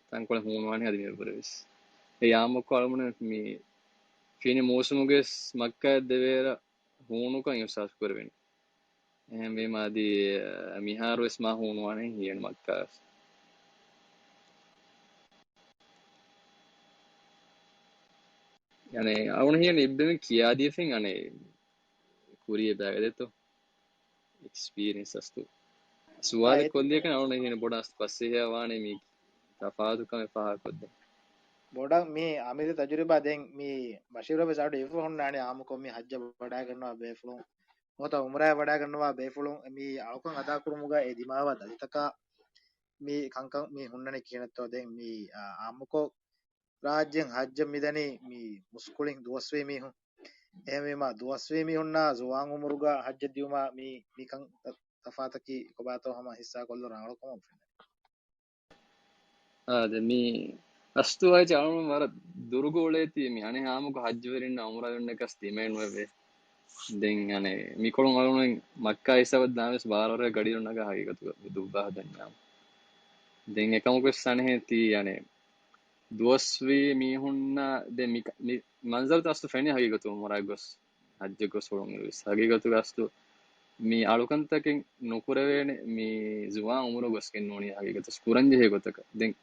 ތަންކޮޅެއް ހޫނުވާނެ އަދި މި ބުރަވެސް. އެ އާއްމުކޮށް އަޅުގަނޑު މި ފިނި މޫސުމުގެ މައްކާއަށް ދެވޭއިރަށް ހޫނުކަން އިހްސާސް ކުރެވެނީ. އެހެންވީމަ އަދި، އަ، މިހާރު ވެސް މާ ހޫނުވާނެ ހީވަނީ މައްކާ ވެސް. އަނެއް އަޅުގަނޑު ހީވަނީ އެއްބައިމީހުން ކިޔާދިޔަފިން އަނެއް ކުރިޔަށް ބައިވެދެތޯ. އެކްސްޕީރިއެންސް އަސްތު. ސުވާލެއް އާ، އެ ކޮށްލިޔަކަން އަޅުގަނޑު ހީވަނީ ބޮޑަށް އަސްތު ފަސޭހަވާނެ މީ ތަފާތުކަމެއް ފާހަގަކޮށްދޭ. ބޮޑަށް މި އަމިއްލަ ތަޖުރިބާ ދެން މި ބަޝީރު ވެސް އަޑު އިވިފަ ހުންނާނެ އާއްމުކޮށް މި ޙައްޖަށް ވަޑައިގަންނަވާ ބޭފުޅުން. ނުވަތަ ޢުމްރާއަށް ވަޑައިގަންނަވާ ބޭފުޅުން މި އަޅުކަން އަދާކުރުމުގަ އެ ދިމާވާ ދަތިތަކާ މި ކަންކަން މި ހުންނަނީ ކިހިނެއްތޯ؟ ދެން މި، އާ، އާއްމުކޮށް ރާއްޖޭން ޙައްޖަށް މިދަނީ މި މުސްކުޅިން ދުވަސްވީ މީހުން. އެހެންވީމަ ދުވަސްވީ މީހުންނާ ޒުވާން ޢުމުރުގަ ޙައްޖަށް ދިޔުމާ މި، މިކަން ތަ-، ތަފާތަކީ ކޮބާތޯ ހަމަ ހިއްސާކޮށްލުން ރަނގަޅުކަމަށް ފެންނަނީ. އާ، ދެން މި އަސްތު ވައި އަޅުގަނޑު ވަރަށް ދުރުގަ އުޅޭތީ މި އަނެއް އާއްމުކޮށް ޙައްޖުވެރިންނާ ޢުމްރާވެރިންނަކަސް ދިމައެއް ނުވެވޭ. ދެން އަނެއް މިކޮޅުން އަޅުގަނޑު މައްކާ ހިސާބަށް ދާން ވެސް ބާރަ ވަރަށް ގަޑިއިރުނަގަ ޙަޤީޤަތުގަ މި ދުއްވާ ހަދަންޏާ. ދެން އެކަމަކުވެސް އަނެއްހެން ތީ އަނެއް ދުވަސްވީ މީހުންނާ ދެ މި، މި މަންޒަރުތައް އަސްލު ފެނޭ ޙަޤީޤަތު ޢުމްރާއަށް ގޮސް، ޙައްޖަށް ގޮސް އުޅުނުއިރުވެސް. ޙަޤީޤަތުގަ އަސްލު މި އަޅުކަންތަކެއް ނުކުރެވޭނެ މި ޒުވާން ޢުމުރު ގޮސްގެން ނޫނީ ޙަޤީޤަތު ކުރަންޖެހޭ ގޮތަކަށް. ދެން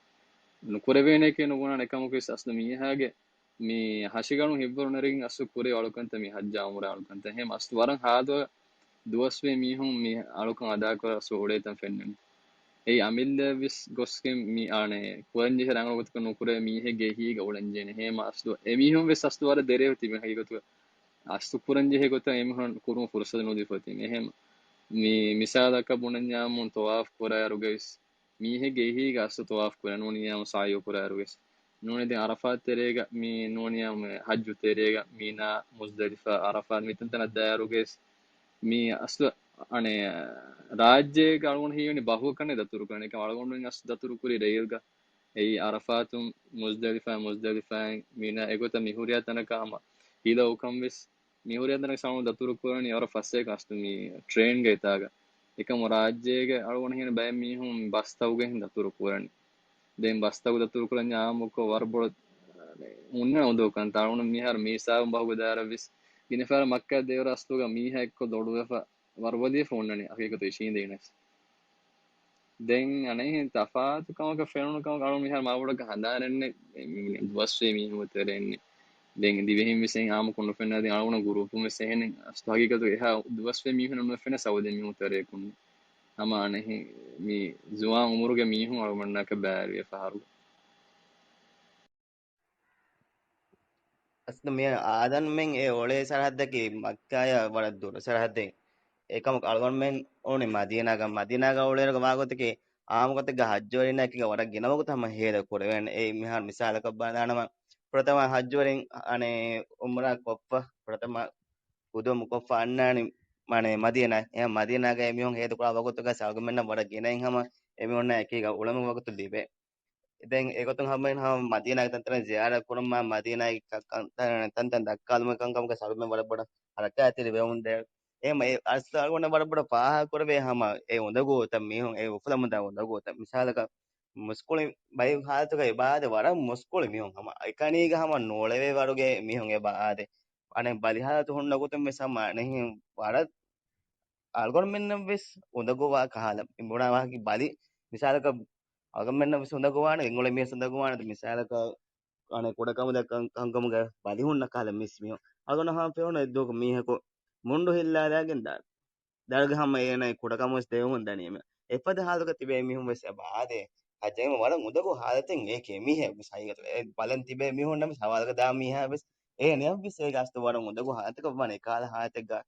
ނުކުރެވޭނެކޭ ނުބުނާނެ ކަމަކުވެސް އަސްލު މީހާގެ މި ހަށިގަނޑު ހިތްވަރު ނެރެގެން އަސްލު ކުރި އަޅުކަންތައް މި ޙައްޖާ ޢުމްރާ އަޅުކަންތައް. އެހެން އަސްލު ވަރަށް ހާދަ ދުވަސްވީ މީހުން މި އަޅުކަން އަދާކުރާ އަސްލު އުޅޭތަން ފެންނަނީ. އެއީ އަމިއްލައަށް ވެސް ގޮސްގެން މި އާނެ ކުރަންޖެހޭ ރަނގަޅު ގޮތަކަށް ނުކުރެވޭ މީހެއްގެ އެހީގަ އުޅެންޖެހޭނެ. އެހެން އަސްލު އެމީހުން ވެސް އަސްލު ވަރަށް ދެރަވެ ތިބެން ޙަޤީޤަތުގަ އަސްލު ކުރަންޖެހޭ ގޮތަށް އެމީހުން ކުރުމަށް ފުރުޞަތު ނުދީފަ ތިބެން. އެހެން މި މިސާލަކަށް ބުނަންޏާމުން ޠަވާފް ކުރާއިރުގައި ވެސް މީހެއްގެ އެހީގަ އަސްލު ޠަވާފް ކުރޭ ނޫނިއްޔާމު ސަޢްޔު ކުރާއިރުގައި ވެސް. ނޫނީ ދެން ޢަރަފާތް ތެރޭގަ މި ނޫނިއްޔާމު ޙައްޖު ތެރޭގަ މިނާ، މުޒްދަލިފާ، ޢަރަފާތް މިތަންތަނަށް ދާއިރުގައި ވެސް މި އަސްލު އަނެއް ރާއްޖޭގަ އަޅުގަނޑު ހީވަނީ ބަހުއަކަށް ދަތުރު ކުރަނީ. އެކަމް އަޅުގަނޑު އަސްލު ދަތުރު ކުރީ ރެއިލްގަ. އެއީ ޢަރަފާތުން މުޒްދަލިފާ، މުޒްދަލިފާއިން މިނާ އެގޮތަށް މި ހުރިހާ ތަނަކަށް ހަމަ ހިލަ އުކަން ވެސް މި ހުރިހާ ތަނަކަށް އަޅުގަނޑު ދަތުރު ކުރަނީ ވަރަށް ފަސޭހަ އަސްލު މި ޓްރޭންގެ އެތާގަ. އެކަމު ރާއްޖޭގެ އަޅުގަނޑު ހިނގަނީ ބައެއް މީހުން ބަސްތަކުގަ ހިން ދަތުރު ކުރަނީ. ދެން ބަސްތަކު ދަތުރު ކުރަންޏާ އާއްމުކޮށް ވަރަށް ބޮޑަށް ހުންނަ އުނދަގޫކަން ތާޅުނު މިހާރު މީސާބުން ބަހުގަ ދާއިރަށް ވެސް ގިނަ ފަހަރަށް މައްކާ ދެވަރަށް އަސްލުގަ މީހާ އެއްކޮށް ދޮޑުވެފަ ވަރުބަލިވެފަ ހުންނަނީ ހަޤީޤަތު އިށީނދެގެނެސް. ދެން އަނެއް ތަފާތު ކަމަކަށް ފެނުނު ކަމަކަށް އަޅުން މިހާރު މާބޮޑަކަށް ހަނދާނެއް ނެތް. މި-، މި-، ދުވަސްވީ މީހުން ތެރެއިން. ދެން ދިވެހިން ވެސް އެހެން އާއްމުކޮށް ނުފެންނާ. ދެން އަޅުގަނޑު ގުރޫޕުން ވެސް އެހެން އަސްލު ހަގީގަތުގަ އެހާ ދުވަސްވީ މީހުން ނުފެނޭ ސައުދީ މީހުން ތެރެއަކުން. ހަމަ އަނެއް މި ޒުވާން އުމުރުގެ މީހުން އަޅުގަނޑަކަށް ބައިވެރިވޭ ފަހަރު. އަސްލު މި އާދަންމެން އެ އުޅޭ ސަރަހައްދަކީ މައްކާޔާ ވަރަށް ދުރު ސަރަހައްދެއް. އެކަމަކު އަޅުގަނޑުމެން އުޅުނީ މަދީނާގަ. މަދީނާގަ އުޅޭއިރުގަ ވާގޮތަކީ އާއްމުގޮތެއްގަ ހައްޖުވެރިންނާ އެކީގަ ވަރަށް ގިނަ ވަގުތު ހަމަ ހޭދަ ކުރެވޭނެ. އެއީ މިހާރު މިސާލަކަށް ބަލާނަމަ، ފުރަތަމަ ހައްޖުވެރިން އަނެއް އުމްރާ ކޮށްފަ، ފުރަތަމަ ގުދުމު ކޮށްފަ އަންނާނީ މަނެ މަދީނާ. އެ މަދީނާގަ އެމީހުން ހޭދަ ކުރާ ވަގުތުގަ އަޅުގަނޑުމެންނަށް ވަރަށް ގިނައިން ހަމަ އެމީހުންނާ އެކީގަ އުޅެމުން ވަގުތު ލިބޭ. ދެން އެގޮތުން ހަމައިން ހަމަ މަދީނާގެ ތަންތަން ޒިޔާރަތް ކުރުމާ، މަދީނާގެ ކަ-، ކަން-، ތަން-، ތަންތަން ދައްކާލުމުގެ ކަންކަމުގަ އަޅުގަނޑުމެން ވަރަށް ބޮޑަށް ހަރަކާތްތެރި ވެވުން ދޭ. އެހެން އަސްލު އަޅުގަނޑަށް ވަރަށް ބޮޑަށް ފާހަގަ ކުރެވޭ ހަމަ އެ އުނދަގޫތައް މީހުން އެ އުފުލަމުންދާ އުނދަގޫތައް. މިސާލަކަށް މުސްކުޅި ބައި ހާލަތުގަ އެބަ އާދޭ ވަރަށް މުސްކުޅި މީހުން ހަމަ އެކަނީގަ ހަމަ ނޫޅެވޭ ވަރުގެ މީހުން އެބަ އާދޭ. އަނެއް ބަލި ހާލަތު ހުންނަ ގޮތުން ވެސް ހަމަ އަނެއް ވަރަށް އަޅުގަނޑުމެންނަށް ވެސް އުނދަގޫވާ ކަހަލަ. މި ބުނާ ވާހަކަ ބަލި މިސާލަކަށް އަޅުގަނޑުމެންނަށް ވެސް އުނދަގޫވާނެ، ގެންގުޅޭ މީހަސް އުނދަގޫވާނެ. މިސާލަކަށް އަނެއް ކުޑަކަމުދާ ކަން-، ކަންކަމުގަ ބަލި ހުންނަ ކަހަލަ މިސް މީހުން. އަޅުގަނޑަށް ހަމަ ފެނުނު އެއްދުވަހަކު މީހަކު މުންޑު ހިއްލާލާގެން ދާނެ. ދަޅުގެ ހަމަ އޭނަ ކުޑަކަމުވެސް ދެވެމުން ދަނީމެ. އެފަދަ ހާލަތުގަ ތިބޭ މީހުން ވެސް އެބަ އާދޭ. ހައްޖައިމަ ވަރަށް އުނދަގޫ ހާލަތެއް އޭކޭ މީހެއް ވެސް ހަގީގަތުގަ. އެ ބަލަން ތިބޭ މީހުންނަށް ވެސް ހަވާލުގަ ދާ މީހާ ވެސް އޭނަޔަށް ވެސް އޭގެ އަސްލު ވަރަށް އުނދަގޫ ހާލަތަކަށް ވާނެ. އެކަހަލަ ހާލަތެއްގަ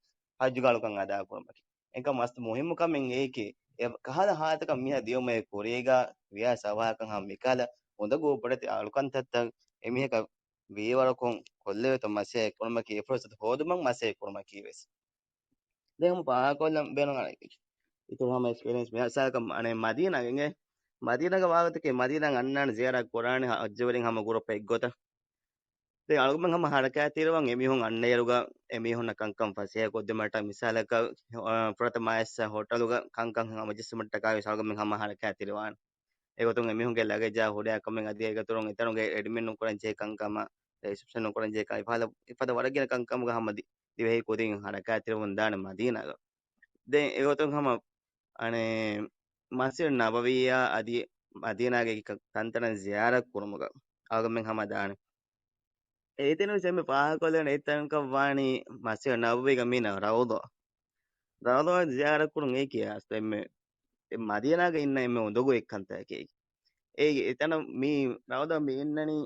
ހައްޖުގެ އަޅުކަން އަދާ ކުރުމަކީ. އެކަމް އަސްލު މުހިއްމު ކަމެއް އޭކޭ. އެ ކަހަލަ ހާލަތަކަށް މީހާ ދިޔުމޭ ކުރީގަ ވިޔާ ސަވާކަން ހަމަ މިކަހަލަ އުނދަގޫ ބޮޑެތި އަޅުކަންތައްތައް އެމީހަކަށް ވީވަރަކުން ކޮށްލެވޭތޯ މަސައްކަތް ކުރުމަކީ، އެ ފުރުސަތު ހޯދުމަށް މަސައްކަތް ކުރުމަކީ ވެސް. ދެން ހަމަ ފާހަގަކޮށްލަން ބޭނުން އަނެއް އިތުރު ހަމަ އެކްސްޕީރިއެންސް މިސާލަކަށް އަނެއް މަދީނާގެ އިނގޭ. މަދީނާގަ ވާގޮތަކީ މަދީނާ އަންނާނެ ޒިޔާރަތް ކުރާނެ ހައްޖުވެރިން ހަމަ ގުރޫޕް އެއްގޮތަށް. ދެން އަޅުގަނޑުމެން ހަމަ ހަރަކާތްތެރިވާން އެމީހުން އަންނައިރުގަ އެމީހުންނަށް ކަންކަން ފަސޭހަ ކޮށްދިނުމަށްޓަކާ މިސާލަކަށް، އަ، ފުރަތަމަ އައިސް ހޮޓަލުގަ ކަންކަން ހަމަޖެއްސުމަށްޓަކާ ވެސް އަޅުގަނޑުމެން ހަމަ ހަރަކާތްތެރިވާނެ. އެގޮތުން އެމީހުންގެ ލަގެޖާ ހުރިހާ ކަމެއް އަދި އެގަތުރުން އެތަނުގެ އެޑްމިން ނުކުރަން ޖެހޭ ކަންކަމާ، ރިސެޕްޝަން ނުކުރަން ޖެހޭ ކަން އެފަދަ، އެފަދަ ވަރަށް ގިނަ ކަންކަމުގަ ހަމަ ދި-، ދިވެހި ކުދިން ހަރަކާތްތެރިވަމުން ދާނެ މަދީނާގަ. ދެން އެގޮތުން ހަމަ އަނެއް މަސްޖިދު ނަބަވީއާ އަދި މަދީނާގެ ކަ-، ތަންތަނަށް ޒިޔާރަތް ކުރުމުގަ އަޅުގަނޑުމެން ހަމަ ދާނެ. އެ އެތަނުން ވެސް އެންމެ ފާހަގަކޮށްލެވޭނެ އެއްތަނަކަށް ވާނީ މަސްޖިދު ނަބަވީގަ މި އިންނަ ރައުޟާ. ރައުޟާ ޒިޔާރަތް ކުރުން އެއީކީ އަސްލު އެންމެ އެ މަދީނާގަ އިންނަ އެންމެ އުނދަގޫ އެއްކަންތަކެއް. އޭގެ އެތަނަށް މި ރައުޟާ މި އިންނަނީ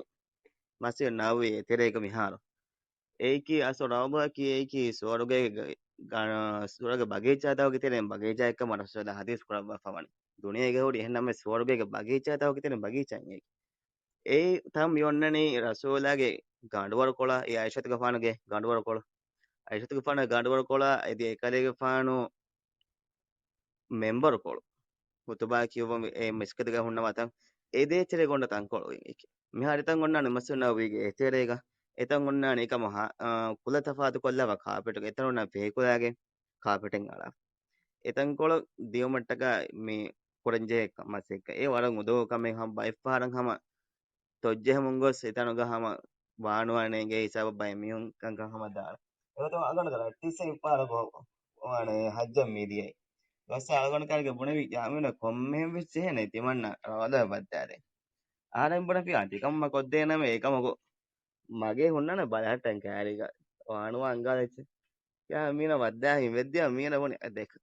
މަސްޖިދު ނަބަވީ އެތެރޭގަ މިހާރު. އެއީކީ އަސްލު ރައުޟާއަކީ އެއީކީ ސުވަރުގޭގެ ގަ-، ސުވަރުގެ ބަގީޗާތަކުގެ ތެރެއިން ބަގީޗާއެއްކަމަށް ރަސޫލާ ޙަދީޘް ކުރައްވާފަވަނީ. ދުނިޔޭގަ ހުރި އެހެންނަމަވެސް ސުވަރުގޭގެ ބަގީޗާތަކުގެ ތެރެއިން ބަގީޗާއެއް އެއީ. އެ ތަން މި އޮންނަނީ ރަސޫލާގެ ގަނޑުވަރުކޮޅާ، އެ ޢާއިޝަތުގެފާނުގެ ގަނޑުވަރުކޮޅު. ޢާއިޝަތުގެފާނުގެ ގަނޑުވަރުކޮޅާ އެދި އެކަލޭގެފާނު މިންބަރުކޮޅު. ޚުތުބާ ކިޔުއްވަން އެ މިސްކިތުގަ ހުންނަ ވަތަން އެ ދޭތެރޭގަ އޮންނަ ތަންކޮޅު އެކި. މިހާރު އެތަން އޮންނާނެ މަސްޖިދު ނަބަވީގެ އެތެރޭގަ. އެތަން އޮންނާނެ އެކަމަށް ހާ-، އާ، ކުލަ ތަފާތުކޮށްލާފަ ކާޕެޓުގެ. އެތަން އޮންނާ ފިހިކުލާގެ ކާޕެޓެއް އަޅާ. އެތަންކޮޅު ދިޔުމަށްޓަކާ މި ކުރަންޖެހޭ މަސައްކަތް. އެ ވަރަށް އުނދަގޫ ކަމެއް ހަމަ ބައެއްފަހަރަށް ހަމަ ތޮއްޖެހެމުން ގޮސް އެތަނުގަ ހަމަ ވާނުވާނެ އިނގޭ ހިސާބަށް ބައެއް މީހުން ކަންކަން ހަމަ ދާނެ. އެގޮތަށް އަޅުގަނޑުގެ ރައްޓެއްސެއް އެއްފަހަރަކު ވާނެ ޙައްޖަށް މިދިޔައީ. ގޮސް އަޅުގަނޑު ކައިރީގަ ބުނެވި ޔާމީނަށް ކޮންމެހެން ވެސް ޖެހޭނެ ތިމަންނަ ރައުޟާ ބައްދާދޭ. އަހަރެން ބުނެފި އާ ތިކަމަށް ކޮށްދޭނަމޭ އެކަމަކު މަގޭ ހުންނާނެ ބަލަހައްޓަން ކައިރީގަ. ވާނުވާ އަނގާލައްޗެ. ޔާމީނަށް ވައްދާހިން ވެއްދިޔަ މީނަ ބުނި ދެކު.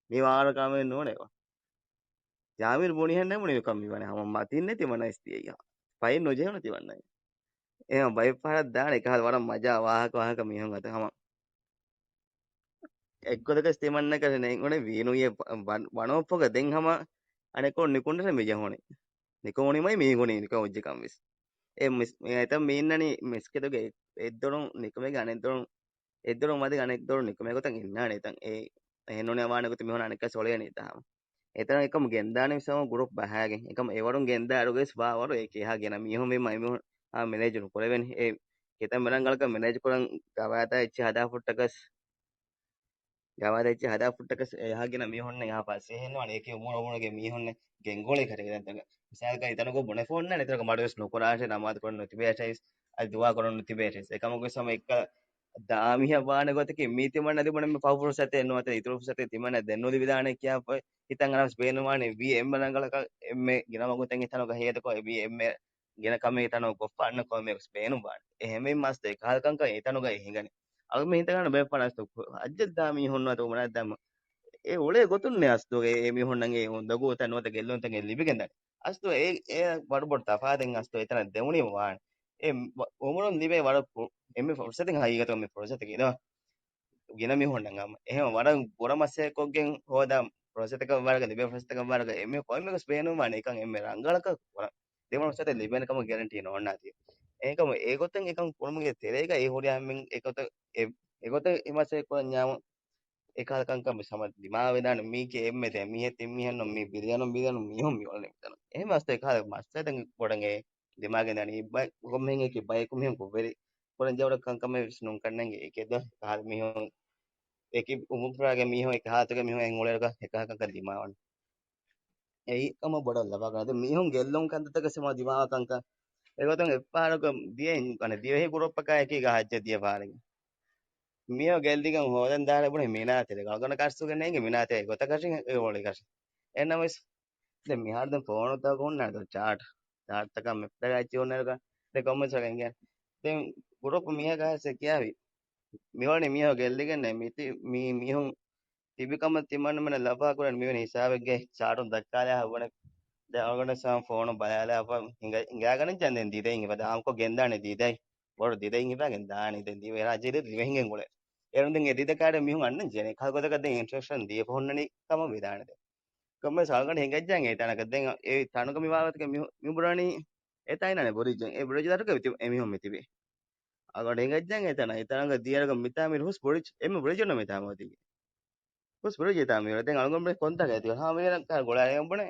މި ވާރު ކަމެއް ނޫނޭ. ޔާމީން ބުނިހެން ނެ ބުނި ކަމެއް ވަނީ ހަމަ މަތިން ނެތި ވަނައިސް ދިޔައީ. ފައިން ނުޖެހުނު ތިމަންނައި. އެހެން ބައެއް ފަހަރަށް ދާނެ އެކަހަލަ ވަރަށް މަޖާ ވާހަކަ ވާހަކަ މީހުން އަތު ހަމަ. އެއްގޮތަކަސް ތިމަންނަކަށް ނޭނގުނެ ވީނުއްޔެ ވަ-، ވަ-، ވަނޯއްފުގަ ދެން ހަމަ އަނެކޯ ނިކުންނަށް މި ޖެހުނީ. ނިކުމުނީމައި މީ ގުނީ ނިކަމުއްޖެކަން ވެސް. އެ މިސް-، އެތަން މި އިންނަނީ މިސްކިތުގެ އެއް-، އެއްދޮރުން ނިކުމެގެ އަނެއްދޮރުން، އެއްދޮރުން ވަދެގެ އަނެއްދޮރުން ނިކުމޭ ގޮތަށް އިންނާނެ އެތަން. އެ އެހެންނޫނޭ ވާނެ ގޮތަށް މީހުން އަނެއްކާ ސޮޅޭނީ ތާ ހަމަ. އެތަނަށް އެކަމު ގެންދާނެ ވެސް ހަމަ ގުރޫޕް ބަހައިގެން. އެކަމު އެވަރުން ގެންދާއިރުގަސް ވާވަރު އެ ކޭހާ ގިނަ މީހުން ވީމަ އެމީހުން އާ މެނޭޖް ނުކުރެވެން. އެ ކިތަންމެ ރަނގަޅަކަށް މެނޭޖް ކުރަން ގަވާއިދާ އެއްޗެއް ހަދާފުއްޓަކަސް، ގަވާއިދާ އެއްޗެއް ހަދާފުއްޓަކަސް އެހާ ގިނަ މީހުންނެއް އެހާ ފަސޭހައެއް ނުވާނެ. އެކި އުމުރު އުމުރުގެ މީހުންނެއް ގެންގުޅޭ ކަންތައްތަކަށް. މިސާލަކަށް އެތަނަކު ބުނެފަ އޮންނާނެ އެތަނަކު މަޑުވެސް ނުކުރާށޭ، ނަމާދު ކުރަން ނުތިބޭށޭ، އަދި ދުޢާ ކުރަން ނުތިބޭށޭ. އެކަމަކުވެސް ހަމަ އެއްކަލަ ދާމީހަށް ވާނެ ގޮތަކީ މީ ތިމަންނަ ލިބުނު އެންމެ ފަހު ފުރުސަތެއް ނުވަތަ އިތުރު ފުރުސަތެއް ތިމަންނަ ދެން ނުލިބިދާނެ ކިޔާފަ ހިތަށް އަރާން ބޭނުންވާނެ ވީ އެންމެ ރަނގަޅަކަށް އެންމެ ގިނަ ވަގުތެއް އެތަނުގަ ހޭދަކޮށް ވީ އެންމެ ގިނަ ކަމެއް އެތަނުގަ ކޮށްފަ އަންނަ ކޮންމެ ވެސް ބޭނުންވާނެ. އެހެންވީމަ މަސްތު އެކަހަލަ ކަންކަން އެތަނުގައި ހިނގަނީ. އަޅުގަނޑު ހިތަށް އަރާން ބޭފުޅާ އަސްތު އައްޖަލް ދާމީހުން ނުވަތަ އުމަރާ ދާމު އެ އުޅޭ ގޮތުންނޭ އަސްތުގެ އެ މީހުންނަށް އެ އުނދަގޫތައް ނުވަތަ ގެއްލުންތަކެއް ލިބިގެންދާނެ. އަސްތު އެ، އެ ވަރުބޮޑު ތަފާތެއް އަސްތު އެތަނަށް ދެވުނީމަ ވާނެ. އެ ވަ-، އުމުރުން ލިބޭ ވަރަށް ކު-، އެންމެ ފުރުސަތެއް ހަގީގަތުގަ މި ފުރުސަތަކީ ދޯ. ގިނަ މީހުންނަށް އަމަ. އެހެން ވަރަށް ބުރަ މަސައްކަތްކޮށްގެން ހޯދާ ފުރުސަތަކަށް ވަރަކަށް ލިބޭ ފުރުސަތަކަށް ވަރަކަށް އެންމެ ކޮންމެ ވެސް ބޭނުންވާނެ އެކަން އެންމެ ރަނގަޅަކަށް ކުރަން. ދެވަނަ ފުރުސަތެއް ލިބޭނެ ކަމަށް ގެރެންޓީ ނޯންނާތީ. އެހެންކަމުން އެގޮތަށް އެކަން ކުރުމުގެ ތެރޭގަ އެ ހުރިހާ އެންމެން އެގޮތަށް އެ، އެގޮތަށް އެ މަސައްކަތް ކުރަންޏާމު އެކަހަލަ ކަންކަން ވެސް ހަމަ ދިމާވެދާނެ. މީކީ އެންމެ ދެ މީހެއް ތިން މީހެއް ނޫން، މީ ބިލިއަނުން ބިލިއަނުން މީހުން މި އުޅެނީ މިތަނުން. އެހެން މަސްތައް އެކަހަލަ މައްސަލަތައް ބޮޑަށް އެ ދިމާގެން ދާނީ. ބައެއް ކޮންމެހެން އެކި ބަޔަކު މީހުން ކުށްވެރި ކުރަން ޖެހޭ ކަންކަމެއް ވެސް ނޫން ކަންނޭނގެ. އެކެއް ދޯ އެކަހަލަ މީހުން އެކި އުމުރުފުރާގެ މީހުން އެކި ހާލަތުގެ މީހުން އެން އުޅޭއިރުގަ އެކަހަލަ ކަންކަން ދިމާވަން. އެއީ ކަމަށް ބޮޑަށް ލަބާގަންނަ. އަދި މީހުން ގެއްލުން ކަންތައްތަކެއް ސަމާ ދިމާވާ ކަންކަން. އެގޮތުން އެއްފަހަރަކު ދިޔަ އިން-، އަނެ ދިވެހި ގުރޫޕަކާ އެކީގަ ހައްޖަށް ދިޔަ ފަހަރެއް. މީހުން ގެއްލިގެން ހޯދަން ދާނެ ބުނެ މިނާތެރޭ. އަޅުގަނޑަކަށް އަސްތުގެ ނޭނގެ މިނާތެރޭ ގޮތަކަށި އެ އޮޅިގަށި. އެހެންނަމަވެސް ދެން މިހާރު ދެން ފޯނުތަކުން އޮންނާނެ ދޯ ޗާޓް. ޗާޓްތަކާ މެޕްތަކާ އެއްޗެއް އޮންނައިރުގަ ދެން ކޮންމެސް ވަގެން ގެން. ދެން ގުރޫޕް މީހަކާ ހެސެ ކިޔާވި. މިވަނީ މީހުން ގެއްލިގެންނޭ މިތި-، މީ މީހުން ތިބި ކަމަށް ތިމަންނަމެން ލަފާ ކުރަން މިވެނި ހިސާބެއްގެ ޗާޓުން ދައްކާލާ ހައްވަނެ. ދެން އަޅުގަނޑު ސާމް ފޯނު ބަލާލާފަ ހިނގަ-، ހިނގާގަނެއްޖެ ދެން ދިދައިން ހިފާ ދާމްކޮށް ގެންދާނެ ދިދައި. ބޮޑު ދިދައިން ހިފާގެން ދާނީ ދެން ދިވެހިރާއްޖޭ ދިވެހިންގެން އުޅޭ. އޭރުން ދެން އެ ދިދަ ކާޑެއް މީހުން އަންނަން ޖެހޭނެ. ކަހަލަ ގޮތަކަށް ދެން އިންޓްރެކްޝަން ދީފަ ހުންނަނީ ކަމަށް ވިދާނެ ދެން. ކޮންމެސް އަޅުގަނޑު ހިނގައްޖާން އެތަނަކަށް ދެން އެ ތަނުގަ މި ވާގޮތަކަށް މި-، މި ބުރަނީ އެތާއިނާނެ ބުރިޖް. އެ ބުރިޖް ދަށުގަ ތި-، އެ މީހުން މިތިބީ. އަޅުގަނޑު ހިނގައްޖާން އެތަނަށް. އެތަނަށް ދިޔަރަގަ މިތާ މިރު ހުސް ބުރިޖް. އެންމެ ބުރިޖް އޮންނަ މިތާ މޯދީގެ. ހުސް ބުރިޖް އެތާ މިރު. ދެން އަޅުގަނޑު ބުނެ ކޮންތާކަށް ތި ހާ މިރަން ކާ ގޮޅާލަ ބުނެ.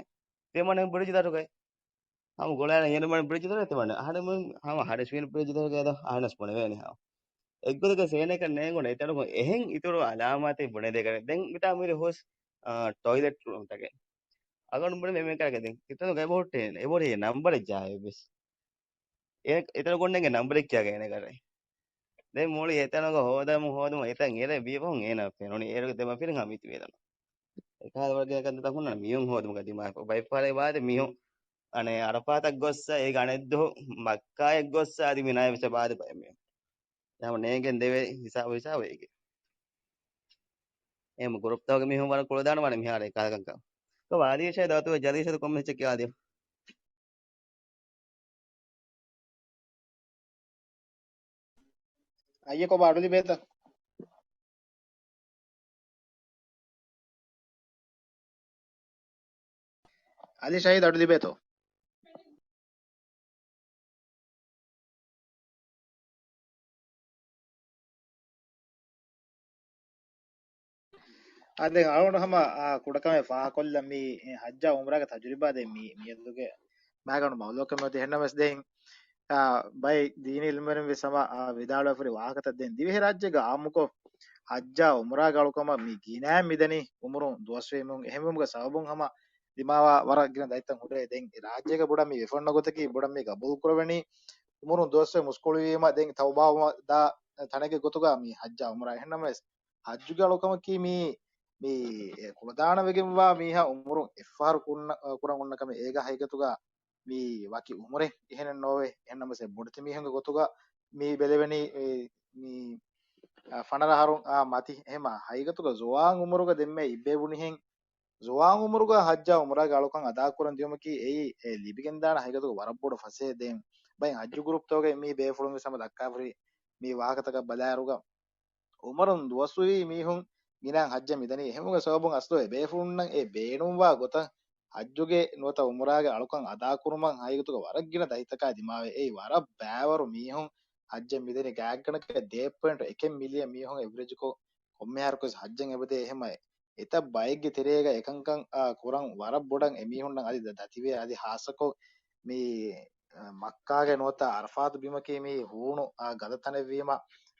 ތިމަނެ ބުރިޖް ދަށުގައި. ހަމަ ގޮޅާލަ އެންމެ ބުރިޖް ދަށު ތިމަނެ. އަހަރެން ހަމަ އަހަރެން ސްވީން ބުރިޖް ދަށުގައި ދޯ އަހަރެން ބުނެވޭނެ ހާ. އެއްގޮތަކަށް ސޭނަކަށް ނޭނގުނެ އެތަނުގަ އެހެން އިތުރު އަލާމާތެއް ބުނެދޭކަށް. ދެން މިތާ މިރު ހުސް، އާ، ޓޮއިލެޓް ރޫމްތަކެއް. އަޅުގަނޑު ބުނެ މެމެން ކަރަކަށް ދެން އެތަނުގަ އެބަހުއްޓޭ، އެބަހުރި ނަންބަރެއް ޖާ އެއްވެސް. އެ، އެތަނު ގޮންނެންގެ ނަންބަރެއް ކިޔާގަ އޭނަ ކަރައި. ދެން މުޅި އެތަނުގަ ހޯދަމު ހޯދަމު އެތަން އެރެ ވީފަހުން އޭނަ ފެނުނީ. އޭރުގެ ދެމަފިރިން ހަމަ މިތިބޭ އެތަނު. އެކަހަލަ ވަރުގެ ކަންތައް ހުންނަ މީހުން ހޯދުމުގަ ދިމާވެފަ. ބައެއްފަހަރެއް ވާދެ މީހުން އަނެއް އަރަފާތަށް ގޮއްސަ އޭގެ އަނެއްދުހު މައްކާއަށް ގޮއްސަ އަދި މިނާއަށް ވެސް ބާދެ ބައެއް މީހުން. ހަމަ ނޭނގެން ދެވޭ ހިސާބު ހިސާބު އޭގެ. އެހެން ގުރޫޕްތަކުގެ މީހުން ވަރަށް ކުޅަދާނަވާނެ މިހާރު އެކަހަލަ ކަންކަން. ކޮބާ އަލީޝާ ދައުތުވެ ޖަލީޝަދު ކޮންމެ އެއްޗެއް ކިޔާދިޔަ. އައްޔެ ކޮބާ އަޑު ލިބޭތަ؟ އަލީ ޝަހީދު އަޑު ލިބޭތޯ؟ އާ، ދެން އަޅުގަނޑު ހަމަ، އާ، ކުޑަކަމެއް ފާހަގަކޮށްލަން މި، އެ، ހައްޖާ އުމްރާގެ ތަޖުރިބާ ދެން މި، މިއަދުގެ މާގަނޑު މައުލޫއަކަށް މިއޮތީ. އެހެންނަމަވެސް ދެން، އާ، ބައެއް ދީނީ އިލްމުވެރިން ވެސް ހަމަ، އާ، ވިދާޅުވެފައި ވާހަކަތައް ދެން ދިވެހިރާއްޖޭގަ އާއްމުކޮށް ހައްޖާ އުމްރާގެ އަޅުކަމަށް މި ގިނައިން މިދަނީ އުމުރުން ދުވަސްވީމުން. އެހެންވުމުގެ ސަބަބުން ހަމަ ދިމާވާ ވަރަށް ގިނަ ދަތިތައް ހުރޭ. ދެން ރާއްޖޭގަ ބޮޑަށް މި ވެފަ އޮންނަ ގޮތަކީ ބޮޑަށް މި ގަބޫލު ކުރެވެނީ އުމުރުން ދުވަސްވެ މުސްކުޅިވީމަ ދެން ތައުބާވުމަށް ދާ ތަނެއްގެ ގޮތުގަ މި ހައްޖާ އުމްރާ. އެހެންނަމަވެސް ހައްޖުގެ އަޅުކަމަކީ މީ، މީ ކުޅަދާނަވެގެންވާ މީހާ އުމުރުން އެއްފަހަރު ކުރުން-، ކުރަން އޮންނަ ކަމެއް. އޭގަ ހަގީގަތުގަ މީ ވަކި އުމުރެއް އެހެނެއް ނޯވޭ. އެހެންނަމަވެސް އެ ބޮޑެތި މީހުންގެ ގޮތުގަ މީ ބެލެވެނީ، އެ، މީ، އާ، ފަނަރަ އަހަރު، އާ، މަތި. އެހެމަ ހަގީގަތުގަ ޒުވާން އުމުރުގަ ދެންމެ އިއްބެ ބުނިހެން ޒުވާން އުމުރުގަ ހައްޖާ އުމްރާގެ އަޅުކަން އަދާކުރަން ދިޔުމަކީ އެއީ އެ ލިބިގެންދާނެ ހަގީގަތުގަ ވަރަށް ބޮޑު ފަސޭހަ. ދެން ބައެއް ހައްޖު ގުރޫޕްތަކުގެ މި ބޭފުޅުން ވެސް ހަމަ ދައްކާފައި މި ވާހަކަތަކަށް ބަލާއިރުގަ އުމުރުން ދުވަސްވީ މީހުން ގިނައިން ހައްޖަށް މިދަނީ. އެހެންވުމުގެ ސަބަބުން އަސްލު އެ ބޭފުޅުންނަށް އެ ބޭނުންވާ ގޮތަށް ހައްޖުގެ ނުވަތަ އުމްރާގެ އަޅުކަން އަދާކުރުމަށް ހަގީގަތުގަ ވަރަށް ގިނަ ދަތިތަކާ ދިމާވޭ. އެއީ ވަރަށް ބައިވަރު މީހުން ހައްޖަށް މިދަނީ ގާތްގަނޑަކަށް ދެ ޕޮއިންޓް އެކެއް މިލިއަން މީހުން އެވްރެޖްކޮށް ކޮންމެ އަހަރަކުވެސް ހައްޖަށް އެބަދޭ. އެހެމަ އެތައް ބައެއްގެ ތެރޭގަ އެކަންކަން، އާ، ކުރަން ވަރަށް ބޮޑަށް އެމީހުންނަށް އަދި ދަ-، ދަތިވޭ. އަދި ހާއްސަކޮށް މި، އާ، މައްކާގެ ނުވަތަ އަރަފާތު ބިމަކީ މި ހޫނު، އާ، ގަދަ ތަނެއްވީމަ،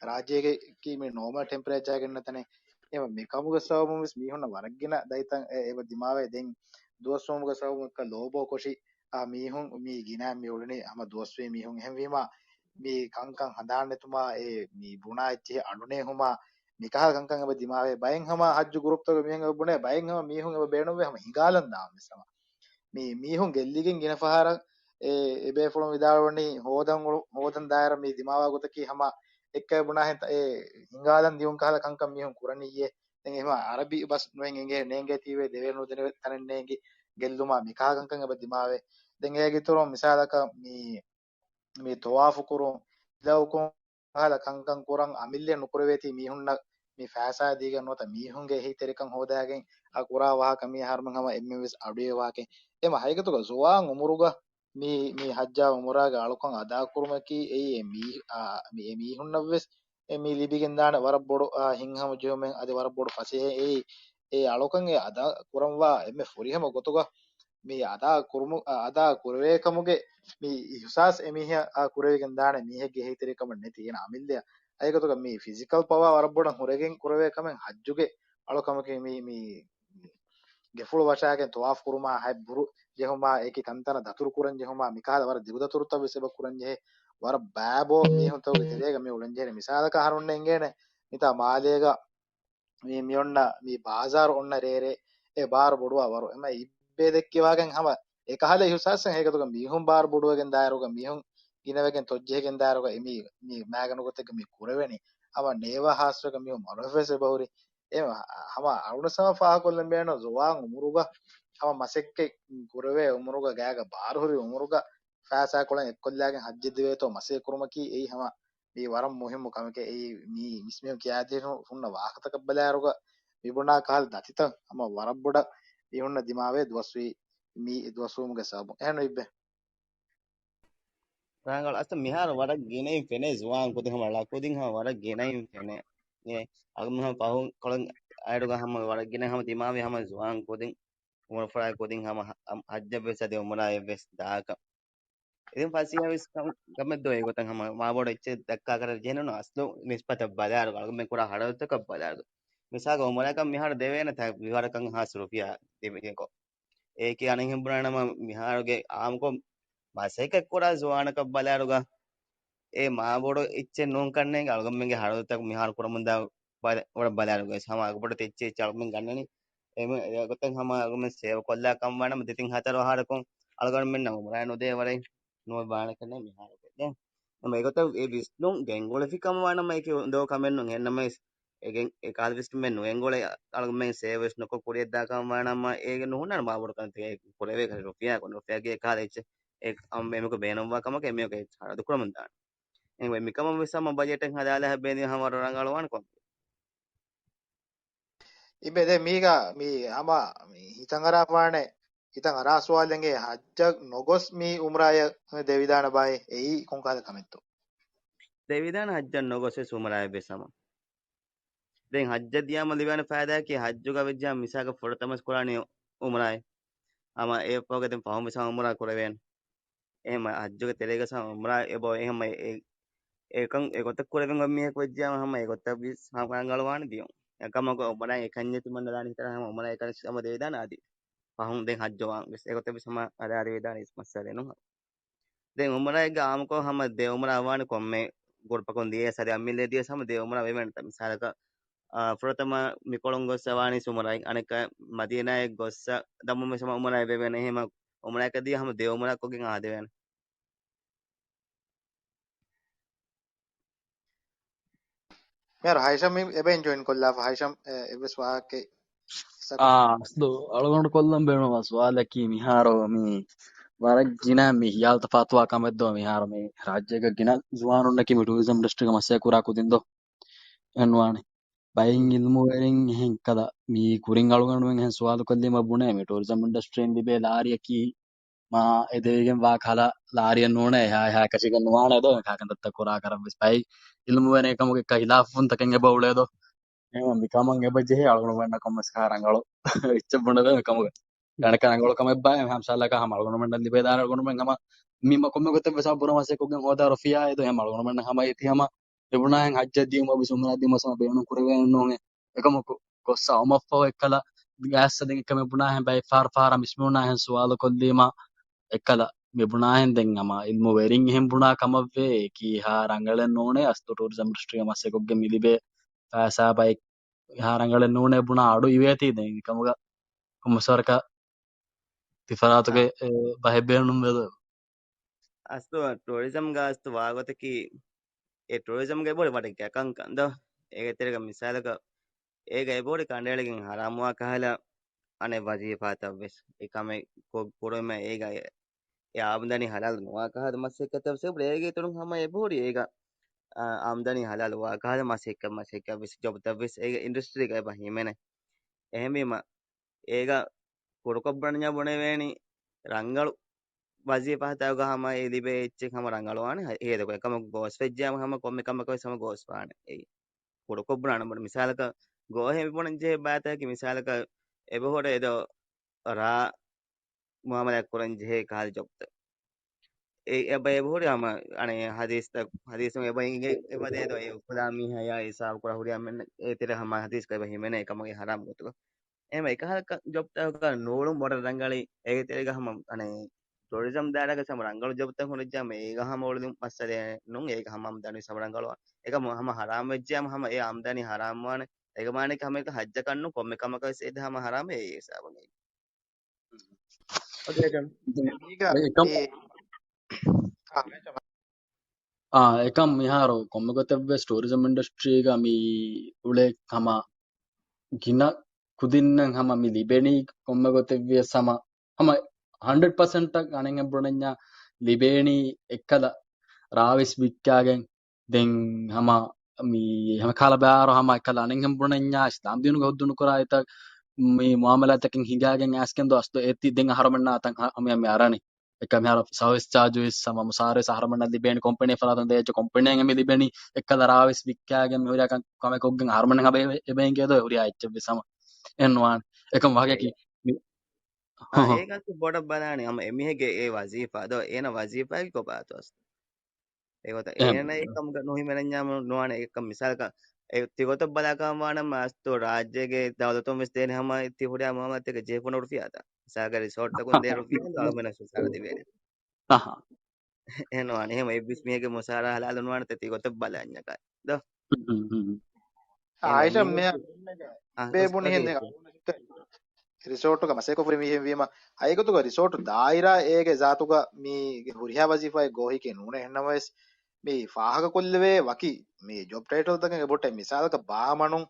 ރާއްޖޭގައި މި ނޯމަލް ޓެމްޕަރޭޗާގެ އިންނަ ތަނެއް. އެ މިކަމުގެ ސަބަބުން ވެސް މީހުންނަށް ވަރަށް ގިނަ ދަތިތައް އެ-، އެބަ ދިމާވޭ. ދެން ދުވަސްވުމުގެ ސަބަބުން އެއްކަ ލޯބޯ ކޮށި، އާ، މީހުން މި ގިނައިން މި އުޅެނީ ހަމަ ދުވަސްވީ މީހުން. އެހެންވީމަ، މި ކަންކަން ހަނދާން ނެތުމާ، އެ މި ބުނާ އެއްޗެހި އަޑުނޭހުމާ، މިކަހަލަ ކަންކަން އެބަ ދިމާވޭ. ބައެއް ހަމަ ހައްޖު ގުރުޕްތަކުގެ މީހުން އެބަ ބުނޭ، ބައެއް ހަމަ މީހުން އެބަ ބޭނުންވޭ ހަމަ ހިނގާލަން ދާން ވެސް ހަމަ. މި މީހުން ގެއްލިގެން ގިނަ ފަހަރަށް އެ، އެބޭފުޅުން ވިދާޅުވަނީ ހޯދަން އުޅު-، ހޯދަން ދާއިރަށް މި ދިމާވާ ގޮތަކީ ހަމަ އެއްކައި ބުނާހެން ތަ-، އެ ހިނގާލަން ދިޔުން ކަހަލަ ކަންކަން މީހުން ކުރަނިއްޔޭ. ދެން އެހެމަ އަރަބި ބަސް ނުވެން އެނގޭ، ނޭނގޭތީވެ ދެވޭ ނުދެވޭ ތަނެއް ނޭނގި ގެއްލުމާ މިކަހަލަ ކަންކަން އެބަ ދިމާވޭ. ދެން އޭގެ އިތުރުން މިސާލަކަށް މި މި ތަވާފު ކުރުން، ލައުކުން ކަހަލަ ކަންކަން ކުރަން އަމިއްލައަށް ނުކުރެވޭތީ މީހުންނަށް މި ފައިސާ ދީގެން ނުވަތަ މީހުންގެ އެހީތެރިކަން ހޯދާގެން އަ ކުރާ ވާހަކަ މީ އަހަރުމެން ހަމަ އެންމެން ވެސް އަޑުއިވޭ ވާހަކައެއް. އެމަ ހަގީގަތުގަ ޒުވާން އުމުރުގަ މި، މި ހައްޖާ އުމުރާގެ އަޅުކަން އަދާކުރުމަކީ އެއީ އެ މީ-، އާ، މި އެ މީހުންނަށް ވެސް އެ މި ލިބިގެން ދާނެ ވަރަށް ބޮޑު، އާ، ހިތްހަމަ ޖެހުމެއް އަދި ވަރަށް ބޮޑު ފަސޭހައެއް. އެ އަޅުކަން އެ އަދާ ކުރަންވާ އެންމެ ފުރިހަމަ ގޮތުގަ މި އަދާ ކުރުމު-، އަ، އަދާ ކުރެވޭ ކަމުގެ މި އިހުސާސް އެމީހާ، އާ، ކުރެވިގެން ދާނެ މީހެއްގެ އެހީތެރިކަމެއް ނެތި އޭނަ އަމިއްލައަށް. އެގޮތުގަ މި ފިޒިކަލް ޕަވާ ވަރަށް ބޮޑަށް ހުރެގެން ކުރެވޭ ކަމެއް ހައްޖުގެ އަޅުކަމަކީ މި، މި ގެފުޅު ވަށާގެން ތަވާފު ކުރުމާ ހަތް ބުރު ޖެހުމާ އެކި ތަންތަނަށް ދަތުރު ކުރަން ޖެހުމާ މިކަހަލަ ވަރަށް ދިގު ދަތުރުތައް ވެސް އެބަ ކުރަން ޖެހޭ. ވަރަށް ބައިބޯ މީހުންތަކުގެ ތެރޭގަ މި އުޅެން ޖެހޭނެ. މިސާލަކަށް އަހަރުންނަށް އެނގޭނެ މިތާ މާލޭގަ މި، މި އޮންނަ މި ބާޒާރު އޮންނަ ރޭރޭ އެ ބާރު ބޮޑުވާ ވަރު. އެމަ އިއްބޭ ދެއްކިވާގެން ހަމަ އެކަހަލަ އިހުސާސެއް ހޭގަތުގަ މީހުން ބާރު ބޮޑުވެގެން ދާއިރުގަ މީހުން ގިނަވެގެން ތޮއްޖެހިގެން ދާއިރުގަ އެ މީ، މީ މާގަނޑު ގޮތެއްގަ މީ ކުރެވެނީ. ހަމަ ނޭވާ ހާސްވެގަ މީހުން މަރުވެފަވެސް އެބަހުރި. އެ ހަމަ އަޅުނަސަމަ ފާހަކޮށްލަން ބޭނުން ޒުވާން އުމުރުގަ ހަމަ މަސައްކަތް ކުރެވޭ އުމުރުގަ ގާގަ ބާރުހުރި އުމުރުގަ ފައިސާކޮޅެއް އެއްކޮށްލާގެން ހައްޖެއް ދެވޭތޯ މަސައްކަތް ކުރުމަކީ އެއީ ހަމަ މީ ވަރަށް މުހިއްމު ކަމެކޭ. އެއީ މީ މިސްމީހުން ކިޔާދޭ ހުންނަ ވާހަކަތަކަށް ބަލާއިރުގަ މިބުނާ ކަހަލަ ދަތިތައް ހަމަ ވަރަށް ބޮޑަށް މީހުންނަށް ދިމާވޭ ދުވަސްވީ މީ ދުވަސްވުމުގެ ސަބަބުން. އެހެން އިއްބެ؟ ރާނގަޅު. އަސްލު މިހާރު ވަރަށް ގިނައިން ފެނޭ ޒުވާން ކުދިން ހަމަ ޅަ ކުދިން ހަމަ ވަރަށް ގިނައިން ފެނޭ. އެ އަޅުގަނޑު ހަމަ ފަހުން ކޮޅުން އައިޑުގަ ހަމަ ވަރަށް ގިނަ ހަމަ ދިމާވި ހަމަ ޒުވާން ކުދިން އުމުރުފުޅާ ކުދިން ހަމަ ހަ-، ހަ-، ހައްޖަށް ވެސް އަދި އުމުރާއަށް ވެސް ދާކަށް. އިދިން ފަސޭހަވެސް ކަމެއް ދޯ އެގޮތަށް ހަމަ މާބޮޑު އެއްޗެއް ދައްކާކަށް ޖެހެނުން އަސްލު ނިސްބަތަށް ބަލާއިރު އަޅުގަނޑުމެން ކުރާ ހަޑަދުތަކަށް ބަލާއިރު. މިސާލަކަށް އުމުރަކަށް މިހާރު ދެވޭނެ ތަ-، ވިވަރަކަށް ހާސް ރުފިޔާ ދެވޭކޮ. އޭކި އަނެއްހެން ބުނާނަމަ މިހާރުގެ އާއްމުކޮށް މަސައްކަތް ކުރާ ޒުވާނަކަށް ބަލާއިރުގަ އެ މާބޮޑު އެއްޗެއް ނޫން ކަންނޭނގެ އަޅުގަނޑުމެންގެ ހަޑަދުތަކު މިހާރު ކުރަމުންދާ ބަލަ-، ވަރަށް ބަލާއިރުގަ ވެސް ހަމަ އަގުބޮޑު ތެއްޗެއް އެއްޗެއް އަޅުގަނޑުމެން ގަންނަނީ. އެމަ-، އެގޮތަށް ހަމަ އަޅުގަނޑުމެން ސޭވް ކޮށްލާ ކަން ވާނަމަ ދެތިން ހަތަރު އަހަރަކުން އަޅުގަނޑުމެންނަށް އުމުރާ ނުދޭ ވަރެއް ނުވެ ބާނެ ކަންނޭ މިހާރުގެ. ދެން އެމަ އެގޮތަށް އެ ވިސްނުން ގެންގުޅެފި ކަމަށް ވާނަމަ އެކި އުނދޯ ކަމެއް ނޫން. އެހެންނަމަވެސް އެގެން އެ ކާލަ ވިސްނުމެއް ނުގެންގުޅޭ އަޅުގަނޑުމެން ސޭވް ވެސް ނުކޮށް ކުރިއަށްދާ ކަމަށް ވާނަމަ އޭގެ ނުހުންނާނެ މާބޮޑު ކަންތަކެއް ކުރެވޭ ކަށި ރުފިޔާ ކޮން ރުފިޔާގެ ކާލަ އެއްޗެއް އެ އަމް އެމަކު ބޭނުންވާ ކަމަކަށް އެމީހަކު ހަރަދު ކުރަމުން ދާނެ. އެނގޭ މިކަމަށް ވެސް ހަމަ ބަޖެޓެއް ހަދާލާ ހަ ބޭނި ހަމަ ރަނގަޅުވާނެ ކޮން. އިބެ ދެ މީގަ މީ ހަމަ މި ހިތަށް އަރާފާނެ، ހިތަށް އަރާ ސުވާލެއް އެނގޭ ހައްޖަށް ނޮގޮސް މީ އުމްރާޔަށް ދެވިދާނެ ބާއޭ އެއީ ކޮން ކަހަލަ ކަމެއްތޯ؟ ދެވިދާނެ ހައްޖަށް ނޮގޮސް ވެސް އުމްރާޔަށް ވެސް ހަމަ. ދެން ހައްޖަށް ދިޔާމަ ލިބޭނެ ފައިދާއަކީ ހައްޖުގަ ވެއްޖާ މިސާލަކަށް ފުރަތަމަސް ކުރާނީ އުމްރާއެއް. ހަމަ އެ ފަހުގަ ދެން ފަހުން ވެސް ހަމަ އުމްރާ ކުރެވޭނެ. އެހެން ހައްޖުގެ ތެރޭގަ ސަ އުމްރާ އެބަ އެހެން އެ، އެކަން އެގޮތަށް ކުރެވެން އޮތް މީހަކު ވެއްޖާމަ ހަމަ އެގޮތަށް ވެސް ހަމަ ރަނގަޅުވާނެ ދިޔުން. އެކަމަކު އުމްރާ އެކަންޏެއް ތިމަންނަ ދާނެ ހިތަށް ހަމަ އުމްރާ އެކަން ހަމަ ދެވިދާނެ އަދި. ފަހުން ދެން ހައްޖު ވާން ވެސް އެގޮތަށް ވެސް ހަމަ އަދާ ދެވިދާނެ މައްސަލައެއް ނޫން. ދެން އުމްރާއެއްގެ އާއްމުކޮށް ހަމަ ދެ އުމްރާ ވާނެ ކޮންމެ ގުރުޕަކުން ދިޔަސް އަދި އަމިއްލަ ދިޔަސް ހަމަ ދެ އުމްރާ ވެވޭނެތަ؟ މިސާލަކަށް، އާ، ފުރަތަމަ މިކޮޅުން ގޮއްސަ ވާނީ އުމްރާއެއް، އަނެއްކާ މަދީނާއެއް ގޮއްސަ ދަމުން ވެސް ހަމަ އުމްރާއެއް ވެވޭނެ. އެހެން އުމްރާއަކަށް ދިޔަ ހަމަ ދެ އުމްރާ ކޮށްގެން އާދެވޭނެ. މިހާރު ހައިޝަމް އެބައިން ޖޮއިން ކޮށްލާފަ. ހައިޝަމް، އެ، އެއްވެސް ވާހަކައެއް އާ، އަސްލު އަޅުގަނޑު ކޮށްލަން ބޭނުންވާ ސުވާލަކީ މިހާރު މި ވަރަށް ގިނަ މި ހިޔާލު ތަފާތުވާ ކަމެއްދޯ؟ މިހާރު މި ރާއްޖޭގަ ގިނަ ޒުވާނުންނަކީ މި ޓޫރިޒަމް އިންޑަސްޓްރީގަ މަސައްކަތް ކުރާ ކުދިންދޯ؟ އެހެންވާނެ. ބައެއް އިލްމުވެރިން އެހެން ކަލަ މި ކުރިން އަޅުގަނޑުމެން އެހެން ސުވާލު ކޮށްލީމަ ބުނޭ މި ޓޫރިޒަމް އިންޑަސްޓްރީން ލިބޭ ލާރިއަކީ މާ އެދެވިގެން ވާ ކަހަލަ ލާރިއެއް ނޫނޭ، އެހާ އެހާ އެކަށީގެން ނުވާނެ ދޯ، އެކާ ކަންތައްތައް ކުރާ ކަރަށް ވެސް ބައެއް އިލްމުވެރިން އެކަމުގެ އެކަ ހިލާފުންތަކެއް އެބަ އުޅޭ ދޯ. އެހެންވެ މިކަމަށް އެބަ ޖެހޭ އަޅުގަނޑުމެންނަށް ކޮންމެސް ކަހަލަ ރަނގަޅު އެއްޗެއް ބުނެދޭ އެކަމުގެ. ގަނެކަ ރަނގަޅު ކަމެއް ބާ، އެހެން މިސާލަކަށް ހަމަ އަޅުގަނޑުމެންނަށް ލިބޭދާނެ އަޅުގަނޑުމެން ހަމަ މި މަ-، ކޮންމެ ގޮތެއް ވެސް ބުރަ މަސައްކަތްކޮށްގެން ހޯދާ ރުފިޔާ އެދޯ، އެހެން އަޅުގަނޑުމެންނަށް ހަމަ އެތި ހަމަ އެބުނާހެން ހައްޖަށް ދިޔުމަށް ވެސް އުމްރާ ދިޔުމަށް ހަމަ ބޭނުން ކުރެވޭނެ ނޫނޭ. އެކަމަކު ގޮއްސަ އައުމަށްފަހު އެއްކަލަ ގާސް އަދި އެކަމެއް ބުނާހެން ބައެއް ފަހަރު ފަހަރަށް މިސްމި ބުނާހެން ސުވާލު ކޮށްލީމަ އެއްކަލަ މި ބުނާހެން ދެން ހަމަ އިލްމުވެރިން އެހެން ބުނާ ކަމަށްވޭ. އެކީ ހާ ރަނގަޅެއް ނޫނޭ އަސްލު ޓޫރިޒަމް އިންޑަސްޓްރީގެ މަސައްކަތްކޮށްގެން މި ލިބޭ ފައިސާ ބައެއް ހާ ރަނގަޅެއް ނޫނޭ ބުނާ އަޑު އިވޭތީ ދެން އެކަމުގަ ކޮންމެސް ވަރަކަށް ތިފަރާތުގެ އެ ބަހެއް ބޭނުންވޭ ދޯ. އަސްލު ޓޫރިޒަމްގަ އަސްލު ވާގޮތަކީ އެ ޓޫރިޒަމްގެ އެބޮޑު ވަރަށް ގިނަ ކަންކަން ދޯ. އޭގެ ތެރޭގަ މިސާލަކަށް އޭގަ އެބޮޑު ކަނޑައެޅިގެން ހަރާމުވާ ކަހަލަ އަނެއް ވަޒީފާތައްވެސް އެ ކަމެއް ކޮ-، ކުރުމަށް އޭގަ އެ، އެ އާމްދަނީ ހަލާލު ނުވާ ކަހަލަ މަސައްކަތްތައްވެސް އެބޮޑު އޭގެ އިތުރުން ހަމަ އެބަހުރި އޭގަ، އާ، އާމްދަނީ ހަލާލު ވާ ކަހަލަ މަސައްކަތް، މަސައްކަތްވެސް ޖޮބްތައްވެސް އޭގެ އިންޑަސްޓްރީގަ އެބަ ހިމެނޭ. އެހެންވީމަ އޭގަ ކުޑަކޮށް ބުނަންޏާ ބުނެވޭނީ ރަނގަޅު ވަޒީފާތަކުގަ ހަމަ އެ ލިބޭ އެއްޗެއް ހަމަ ރަނގަޅުވާނެ ހޭދަކޮށް އެކަމަކު ގޯސް ވެއްޖެއްޔާމަ ހަމަ ކޮންމެ ކަމަކަށް ވެސް ހަމަ ގޯސް ވާނެ. އެއީ ކުޑަކޮށް ބުނާނެ ބުނެ މިސާލަކަށް ގޯހެއް ބުނަން ޖެހޭ ބައިތަކަކީ މިސާލަކަށް އެބަހުރެ އެދޯ ރާ މުއާމަލާތް ކުރަން ޖެހޭ ކަހަލަ ޖޮބްތައް. އެ، އެބަ އެބަހުރި ހަމަ އަނެއް ހަދީސްތައް، ހަދީސުން އެބަ އިނގޭ، އެބަ ދޭ ދޯ އެ އުފުލާ މީހާޔާ ހިސާބު ކުރާ ހުރިހާ މެން އޭތެރެ ހަމަ ހަދީސްގަ އެބަ ހިމެނޭ އެކަމުގެ ހަރާމް ގޮތުގަ. އެހެންވެ އެކަހަލަ ކަ-، ޖޮބްތަކަކަށް ނޫޅުން ބޮޑަށް ރަނގަޅީ އޭގެ ތެރޭގަ ހަމަ އަނެއް ޓޫރިޒަމް ދާއިރާގަ ހަމަ ރަނގަޅު ޖޮބްތައް ހުރިއްޖާމަ އޭގަ ހަމަ އުޅުނު މައްސަލައެއް ނޫން އޭގަ ހަމަ އާމްދަނީ ހަމަ ރަނގަޅުވާނެ. އެކަމު ހަމަ ހަރާމް ވެއްޖެއްޔާމަ ހަމަ އެ އާމްދަނީ ހަރާމް ވާނެ. އޭގެ މާނައަކީ ހަމަ އެކަ ހައްޖަކަށް ނޫން ކޮންމެ ކަމަކަށް ވެސް އެދޭ ހަމަ ހަރާމް އެ ހިސާބުން. އޮކޭ، އެކަން. މީގަ އެކަން. އެ، އާ، އެކަން މިހާރު ކޮންމެ ގޮތެއްވެސް ޓޫރިޒަމް އިންޑަސްޓްރީގަ މި އުޅޭ ހަމަ ގިނަ ކުދިންނަށް ހަމަ މި ލިބެނީ ކޮންމެ ގޮތެއްވިޔަސް ހަމަ، ހަމަ ހަންޑްރެޑް ޕަސެންޓަށް އަނެއްހެން ބުނަންޏާ ލިބޭނީ އެއްކަލަ ރާވެސް ވިއްކާގެން ދެން ހަމަ މި ހަމަ ކަހަލަ ބާރު ހަމަ އެއްކަލަ އަނެއްހެން ބުނަންޏާ އިސްލާމް ދީނުގަ ހުއްދު ނުކުރާ އެތައް މި މުއާމަލާތަކެއް ހިނގާގެން އައިސްގެން ދޯ އަސްލު އޭތި ދެން އަހަރުމެންނާ ތަން ހަ-، ހަމަ މި އަރަނީ. އެކަމް މިހާރު ސަރވިސް ޗާޖު ވެސް ހަމަ މުސާރަ ވެސް އަހަރުމެންނަށް ލިބޭނީ ކޮމްޕެނީ ފަރާތުން ދޭ އެއްޗެއް ކޮމްޕެނީއަށް މި ލިބެނީ އެއްކަލަ ރާވެސް ވިއްކާގެން މި ހުރިހާ ކަން ކަމެއް ކޮށްގެން އަހަރުމެން ހަބޭ އެބަ އިނގޭ ދޯ ހުރިހާ އެއްޗެއް ވެސް ހަމަ އެއްނުވާނެ. އެކަމް ވާހަކައަކީ މި-، އާ، ހު، ހު. އޭގަ ބޮޑަށް ބަލާނީ ހަމަ އެމީހެއްގެ އެ ވަޒީފާ ދޯ އޭނަ ވަޒީފާއަކީ ކޮބާތޯ އަސްލު؟ އެގޮތަށް އެހެން. އޭނަ އެކަމުގަ ނުހިމެނެންޏާމު ނުވާނެ އެކަމް މިސާލަކަށް އެ ތިގޮތަށް ބަލާކަމަނަމަ އަސްތު ރާއްޖޭގެ ދައުލަތުން ވެސް ދޭނެ ހަމަ ތި ހުރިހާ މުއާމަލާތެއްގެ ޖެހިފުނު ރުފިޔާތައް. މިސާލަކަށް ރިސޯޓްތަކުން ދޭ ރުފިޔާ އަޅުމެނަށް ސުސާރަ ދިވޭނެ. އަހަ. އެހެން ނުވާނެ. އެހެން އެއްވެސް މީހެއްގެ މުސާރަ ހަލާލު ނުވާނެ ތި ގޮތަށް ބަލާންޏަކާ. ދޯ؟ ހުން، ހުން، ހުން. އެހެން އާއިޝާ މީހުން މި-، އަ، ބޭބުނި އޮސް ހެން އޮކޭ. ރިސޯޓުގަ މަސައްކަތް ކުރި މީހެއް ވީމަ، ހަގީގަތުގަ ރިސޯޓު ދާއިރާ އޭގެ ޒާތުގަ މީގެ ހުރިހާ ވަޒީފާއެއް ގޯހިކޭ ނޫނޭ. އެހެންނަމަވެސް، މި ފާހަގަކޮށްލެވޭ ވަކި މި ޖޮބް ޓައިޓަލްތަކެއް ބޮޑެތި މިސާލަކަށް ބާމަނުން،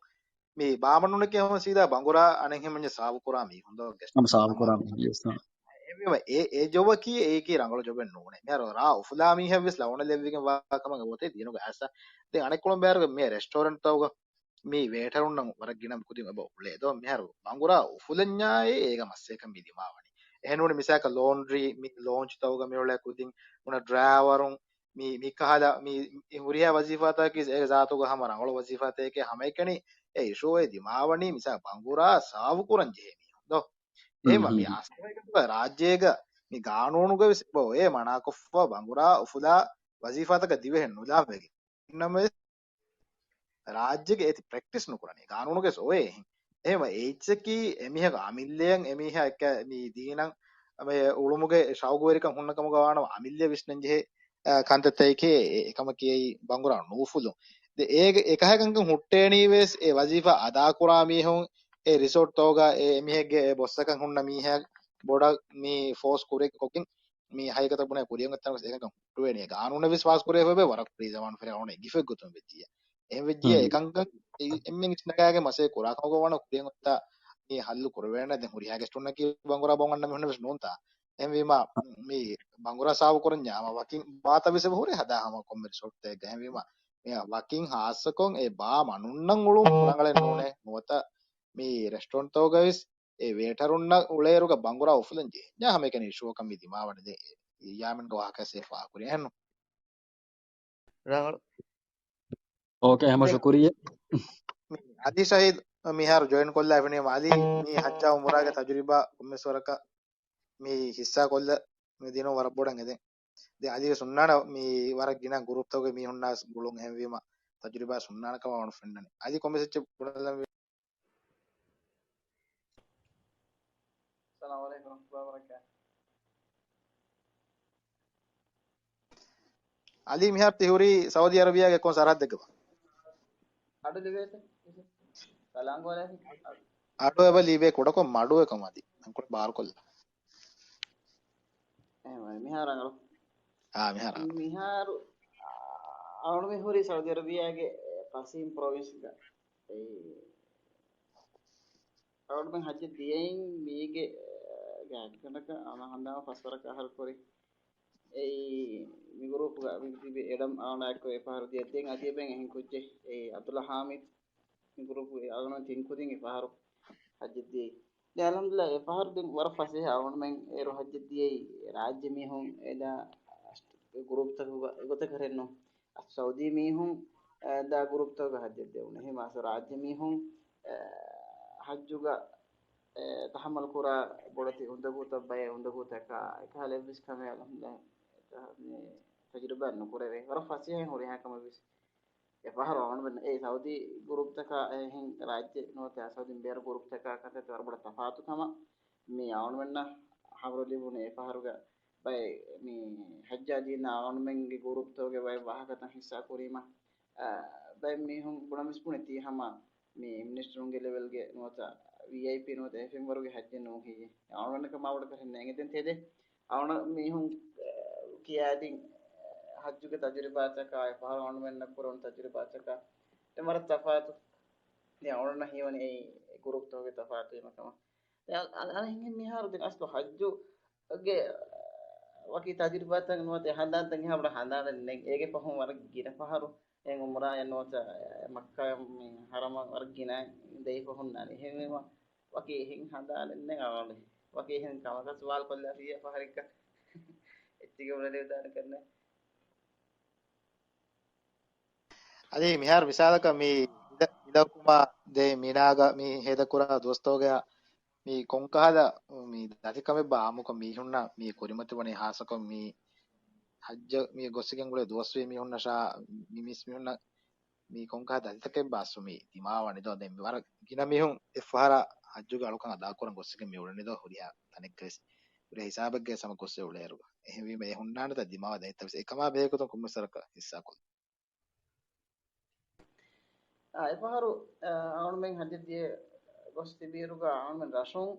މި ބާމަނުންނަކީ ހަމަ ސީދާ ބަނގުރާ އަނެއްހެން ސާވު ކުރާ މީހުން ދޯ ގެސްޓް ހަމަ ސާވު ކުރާ މީހުން. އެހެންވީމަ އެ، އެ ޖޮބަކީ އެއީކީ ރަނގަޅު ޖޮބެއް ނޫނޭ. މިހާރު ރާ އުފުލާ މީހެއްވެސް ލަވަނަ ލެއްވިގެން ވާ ކަމަށް އެބައޮތޭ ދީނުގެ އައިސް. ދެން އަނެއްކޮޅުން ބޭރުގެ މި ރެސްޓޯރެންޓްތަކުގަ މި ވޭޓަރުންނަށް ވަރަށް ގިނަ ކުދިން އެބަ އުޅޭ ދޯ. މިހާރު ބަނގުރާ އުފުލަންޏާއޭ އޭގަ މައްސަލަކަން މި ދިމާވަނީ. އެހެންނޫނީ މިސާލަކަށް ލޯންޑްރީ، މި ލޯންޗްތަކުގަ މި އުޅޭ ކުދިން އުނަ ޑްރައިވަރުން، މި، މި ކަހަލަ މި ހުރިހާ ވަޒީފާތަކަކީ އޭގެ ޒާތުގަ ހަމަ ރަނގަޅު ވަޒީފާތަކެކޭ ހަމައެކަނި އެ އިޝޫއެއް ދިމާވަނީ މިސާލަކަށް ބަނގުރާ ސާވު ކުރަން ޖެހޭ މީހުން ދޯ. އެހެންވީމަ މި އަސްލު ރާއްޖޭގަ މި ގާނޫނުގަ ވެސް އެބަ އޮވޭ މަނާކޮށްފަ ބަނގުރާ އުފުލާ ވަޒީފާތަކަށް ދިވެހިން ނުލާން ވެގެން. އެހެންނަމަވެސް ރާއްޖޭގަ އޭތި ޕްރެކްޓިސް ނުކުރަނީ. ގާނޫނުގަވެސް އޮވޭ އެހެން. އެހެންވީމަ އެއްޗަކީ އެމީހަކު އަމިއްލަޔަށް އެމީހާ އެއްކަ މި ދީނަށް އެ އުޅުމުގެ ޝައުގުވެރިކަން ހުންނަ ކަމުގަ ވާނަމަ އަމިއްލަ ވިސްނަން ޖެހޭ، އަ، ކަންތައްތަކެކޭ އެ، އެކަމަކީ އެއީ ބަނގުރާ ނޫފުލުން. ދެ އޭގެ އެކަހަލަ ކަންކަން ހުއްޓޭނީވެސް އެ ވަޒީފާ އަދާކުރާ މީހުން އެ ރިސޯޓްތަކުގަ އެ އެމީހެއްގެ އެ ބޮސްއަކަށް ހުންނަ މީހާ ބޮޑަށް މި ފޯސް ކުރިއަކަށް ކޮށްގެން މި ހަގީގަތަށް ބުނެ ކުރިއަށް އޮތްތަނަކު އެކަންކަން ހުއްޓުވޭނީ. ގާނޫނެއް ވެސް ފާސް ކުރެވިފައިވޭ ވަރަށް ކުރީ ޒަމާނު ފެރި އަޅުގަނޑު އެނގިފައި ގޮތުން ވެއްޖިއްޔާ. އެހެން ވެއްޖިއްޔާ ހުން. އެކަންކަން އެ-، އެންމެން އިސްނަގާގެ މަސޭ ކުރާ ކަމަކަށް ވަނަ ކުރިއަށް އޮތްތާ މި ހައްލު ކުރެވޭނެ. ދެން ހުރިހާ ގެސްޓުންނަކީ ބަނގުރާ ބޮން އަންނަ މީހުން ވެސް ނޫންތާ. އެހެންވީމަ މި ބަނގުރާ ސާވު ކުރަންޏާ ހަމަ ވަކިން ބާތައް ވެސް އެބަ ހުރޭ ހަދާ ހަމަ ކޮންމެ ރިސޯޓްތަކެއްގަ. އެހެންވީމަ މި ވަކިން ހާއްސަކޮށް އެ ބާ މަނުންނަށް އުޅުން ރަނގަޅެއް ނޫނޭ. ނުވަތަ މި ރެސްޓޯރެންޓްތަކުގަ ވެސް އެ ވޭޓަރުންނަށް އުޅޭއިރުގަ ބަނގުރާ އުފުލަން ޖެހެންޏާ ހަމައެކަނި އިޝޫއަކަށް މި ދިމާވަނީ. ދެ ޔާމިންގެ ވާހަކައަށް ފާހަގަކުރި އެހެންނު. ރަނގަޅު. އޯކޭ، ހަމަ ދެ-، ޝުކުރިއްޔާ. މި އަލީ ޝަހީދު މިހާރު ޖޮއިން ކޮށްލާފިނީ. އަލީ މި ހައްޖާ އުމުރާގެ ތަޖުރިބާ ކޮންމެސް ވަރަކަށް މި ހިއްސާ ކޮށްލަ މި ދިނުން ވަރަށް ބޮޑަށް އެދެން. ދެން އަލީގެ ސުންނާނަ މި ވަރަށް ގިނަ ގުރޫޕްތަކުގެ މީހުންނާސް ގުޅުން އެހެންވީމަ ތަޖުރިބާ ސުންނާނަ ކަމަށް ވަނު ފެންނަނީ. އަލީ ކޮންމެސް އެއްޗެއް ބުނެލަން ވީ. އައްސަލާމު ޢަލައިކުމް ވަރަޙްމަތުﷲ ވަބަރަކާތުހު. އަލީ، މިހާރު ތި ހުރީ ސައުދީ އަރަބިޔާގެ ކޮން ސަރަހައްދެއްގަ؟ އަޑު ލިބޭތަ؟ ސަލާން ގޯލާ. އަޑު އެބަ ލިބޭ ކުޑަކޮށް މަޑުވެ ކަމަށް އަދި އަންކުޅެ ބާރުކޮށްލާ. އެހެންވެ، މިހާރު ރަނގަޅު. އާ، މިހާރު ރަނގަޅު. މިހާރު، އާ، އަޅުމެން ހުރީ ސައުދީ އަރަބިޔާގެ ޤަޞީމް ޕްރޮވިންސްގަ. އެ، އަޅުމެން ޙައްޖަށް ދިޔައިން މީގެ، އާ، ގާތްގަނޑަކަށް އަޅާ ހަނދާން ފަސްވަރަކަށް އަހަރު ކުރި. އެއީ މި ގްރޫޕްގަ މި ތިބި އެޑަމް އާނާއެއްކޮށް އެ ފަހަރު ދިޔަ. ދެން އަދި އެބައިން އެހެން ކުއްޖެއް އެ އަބްދުﷲ ޙާމިދު މި ގްރޫޕްގެ އަޅުގަނޑު ތިން ކުދިން އެ ފަހަރު ޙައްޖަށް ދިޔައީ. ދެން އަލްޙަމްދުލިﷲ އެ ފަހަރު ދެން ވަރަށް ފަސޭހަ އަޅުގަނޑުމެން އޭރު ޙައްޖަށް ދިޔައީ ރާއްޖެ މީހުން އެދާ ގްރޫޕްތަކުގަ އެގޮތަކަށް ނޫން. ސައުދީ މީހުން އެ ދާ ގްރޫޕްތަކުގަ ޙައްޖަށް ދެވުނު. އެހެންވީމަ ރާއްޖެ މީހުން އެ ޙައްޖުގަ އެ ތަޙައްމަލް ކުރާ ބޮޑެތި އުނދަގޫތައް ބައެއް އުނދަގޫތަކާ އެކަހަލަ އެއްވެސް ކަމެއް އަލްޙަމްދުލިﷲ މި ތަޖުރިބާ ނުކުރެވޭ. ވަރަށް ފަސޭހައިން ހުރިހާ ކަމެއް ވެސް. އެ ފަހަރު އަޅުގަނޑުމެން އެ ސައުދީ ގުރޫޕްތަކާ އެހެން ރާއްޖެ ނުވަތަ ސައުދީން ބޭރު ގުރޫޕްތަކާ ކަންތައްތައް ވަރަށް ބޮޑަށް ތަފާތު ކަމަށް މި އަޅުގަނޑުމެންނަށް ހަބަރު ލިބުނު. އެ ފަހަރުގަ ބައެއް މި ޙައްޖާޖީންނާ އަޅުގަނޑުމެންގެ ގުރޫޕްތަކުގެ ބައެއް ވާހަކަތައް ހިއްސާ ކުރީމަ، އަ، ބައެއް މީހުން ބުނަމިސް ބުނި ތީ ހަމަ މި މިނިސްޓަރުންގެ ލެވެލްގެ ނުވަތަ ވީއައިޕީ ނުވަތަ އެހެން ފެންވަރުގެ ޙައްޖެއް ނޫން ހެއްޔޭ؟ އަޅުގަނޑަކަށް މާބޮޑަކަށް ނޭނގެ ދެން ތެދެއް. އަޅުގަނޑު މީހުން، އަ، ކިޔާދިން، އަ، ޙައްޖުގެ ތަޖުރިބާތަކާ، އެ ފަހަރު އަޅުގަނޑުމެންނަށް ކުރެވުނު ތަޖުރިބާތަކާ ދެން ވަރަށް ތަފާތު. ދެން އަޅުގަނޑަށް ހީވަނީ އެއީ ގުރޫޕްތަކުގެ ތަފާތުވީމަ ކަމަށް. ދެން އަ-، އަ-، އަނެއްހެން މިހާރު ދެން އަސްލު ޙައްޖުގެ ވަކި ތަޖުރިބާތައް ނުވަތަ ހަނދާންތައް އެހާ ބޮޑަށް ހަނދާނެއް ނެތް. އޭގެ ފަހުން ވަރަށް ގިނަ ފަހަރު ދެން އުމްރާއެއް ނުވަތަ މައްކާ މި ޙަރަމަށް ވަރަށް ގިނަ ދެއިފަ ހުންނާނެ. އެހެންވީމަ ވަކި އެހެން ހަނދާނެއް ނެތް އަޅުގަނޑު. ވަކި އެހެން ކަމަކަށް ސުވާލު ކޮށްލާފިއްޔާ ފަހަރެއްގަ އެއްޗެއްގެ ބުނެލެވިދާނެ ކަންނެ. އަދި މިހާރު މިސާލަކަށް މި ހިލަ-، ހިލަ ހުކުމާ ދެ މިނާގަ މި ހޭދަކުރާ ދުވަސްތަކުގަ މި ކޮންކަހަލަ މި ދަތިކަމެއްބާ އާއްމުކޮށް މީހުންނަށް މި ކުރިމަތިވަނީ ހާއްސަކޮށް މި ޙައްޖަށް މި ގޮސްގެން ގުޅޭ ދުވަސްވީ މީހުންނަށާ މި މީސް މީހުންނަށް މި ކޮންކަހަލަ ދަތިތަކެއްބާ އަސްލު މި ދިމާވަނީދޯ؟ ދެން މި ވަރަށް ގިނަ މީހުން އެއްފަހަރާ ޙައްޖުގެ އަޅުކަން އަދާކުރަން ގޮސްގެން މި އުޅެނީދޯ ހުރިހާ ތަނެއްގަވެސް ހުރިހާ ހިސާބެއްގަ ހަމަ ގޮސް އެ އުޅޭއިރު. އެހެންވީމަ އެ ހުންނާނެތާ ދިމާވާ ދަތިތައްވެސް އެކަމާ ބެހޭގޮތުން ކޮންމެސް ވަރަކަށް ހިއްސާކޮށްލަން. އާ، އެފަހަރު، އާ، އަޅުމެން ހައްޖަށް ދިޔަ ގޮސް ތިބިއިރުގަ އަޅުމެން ރަށުން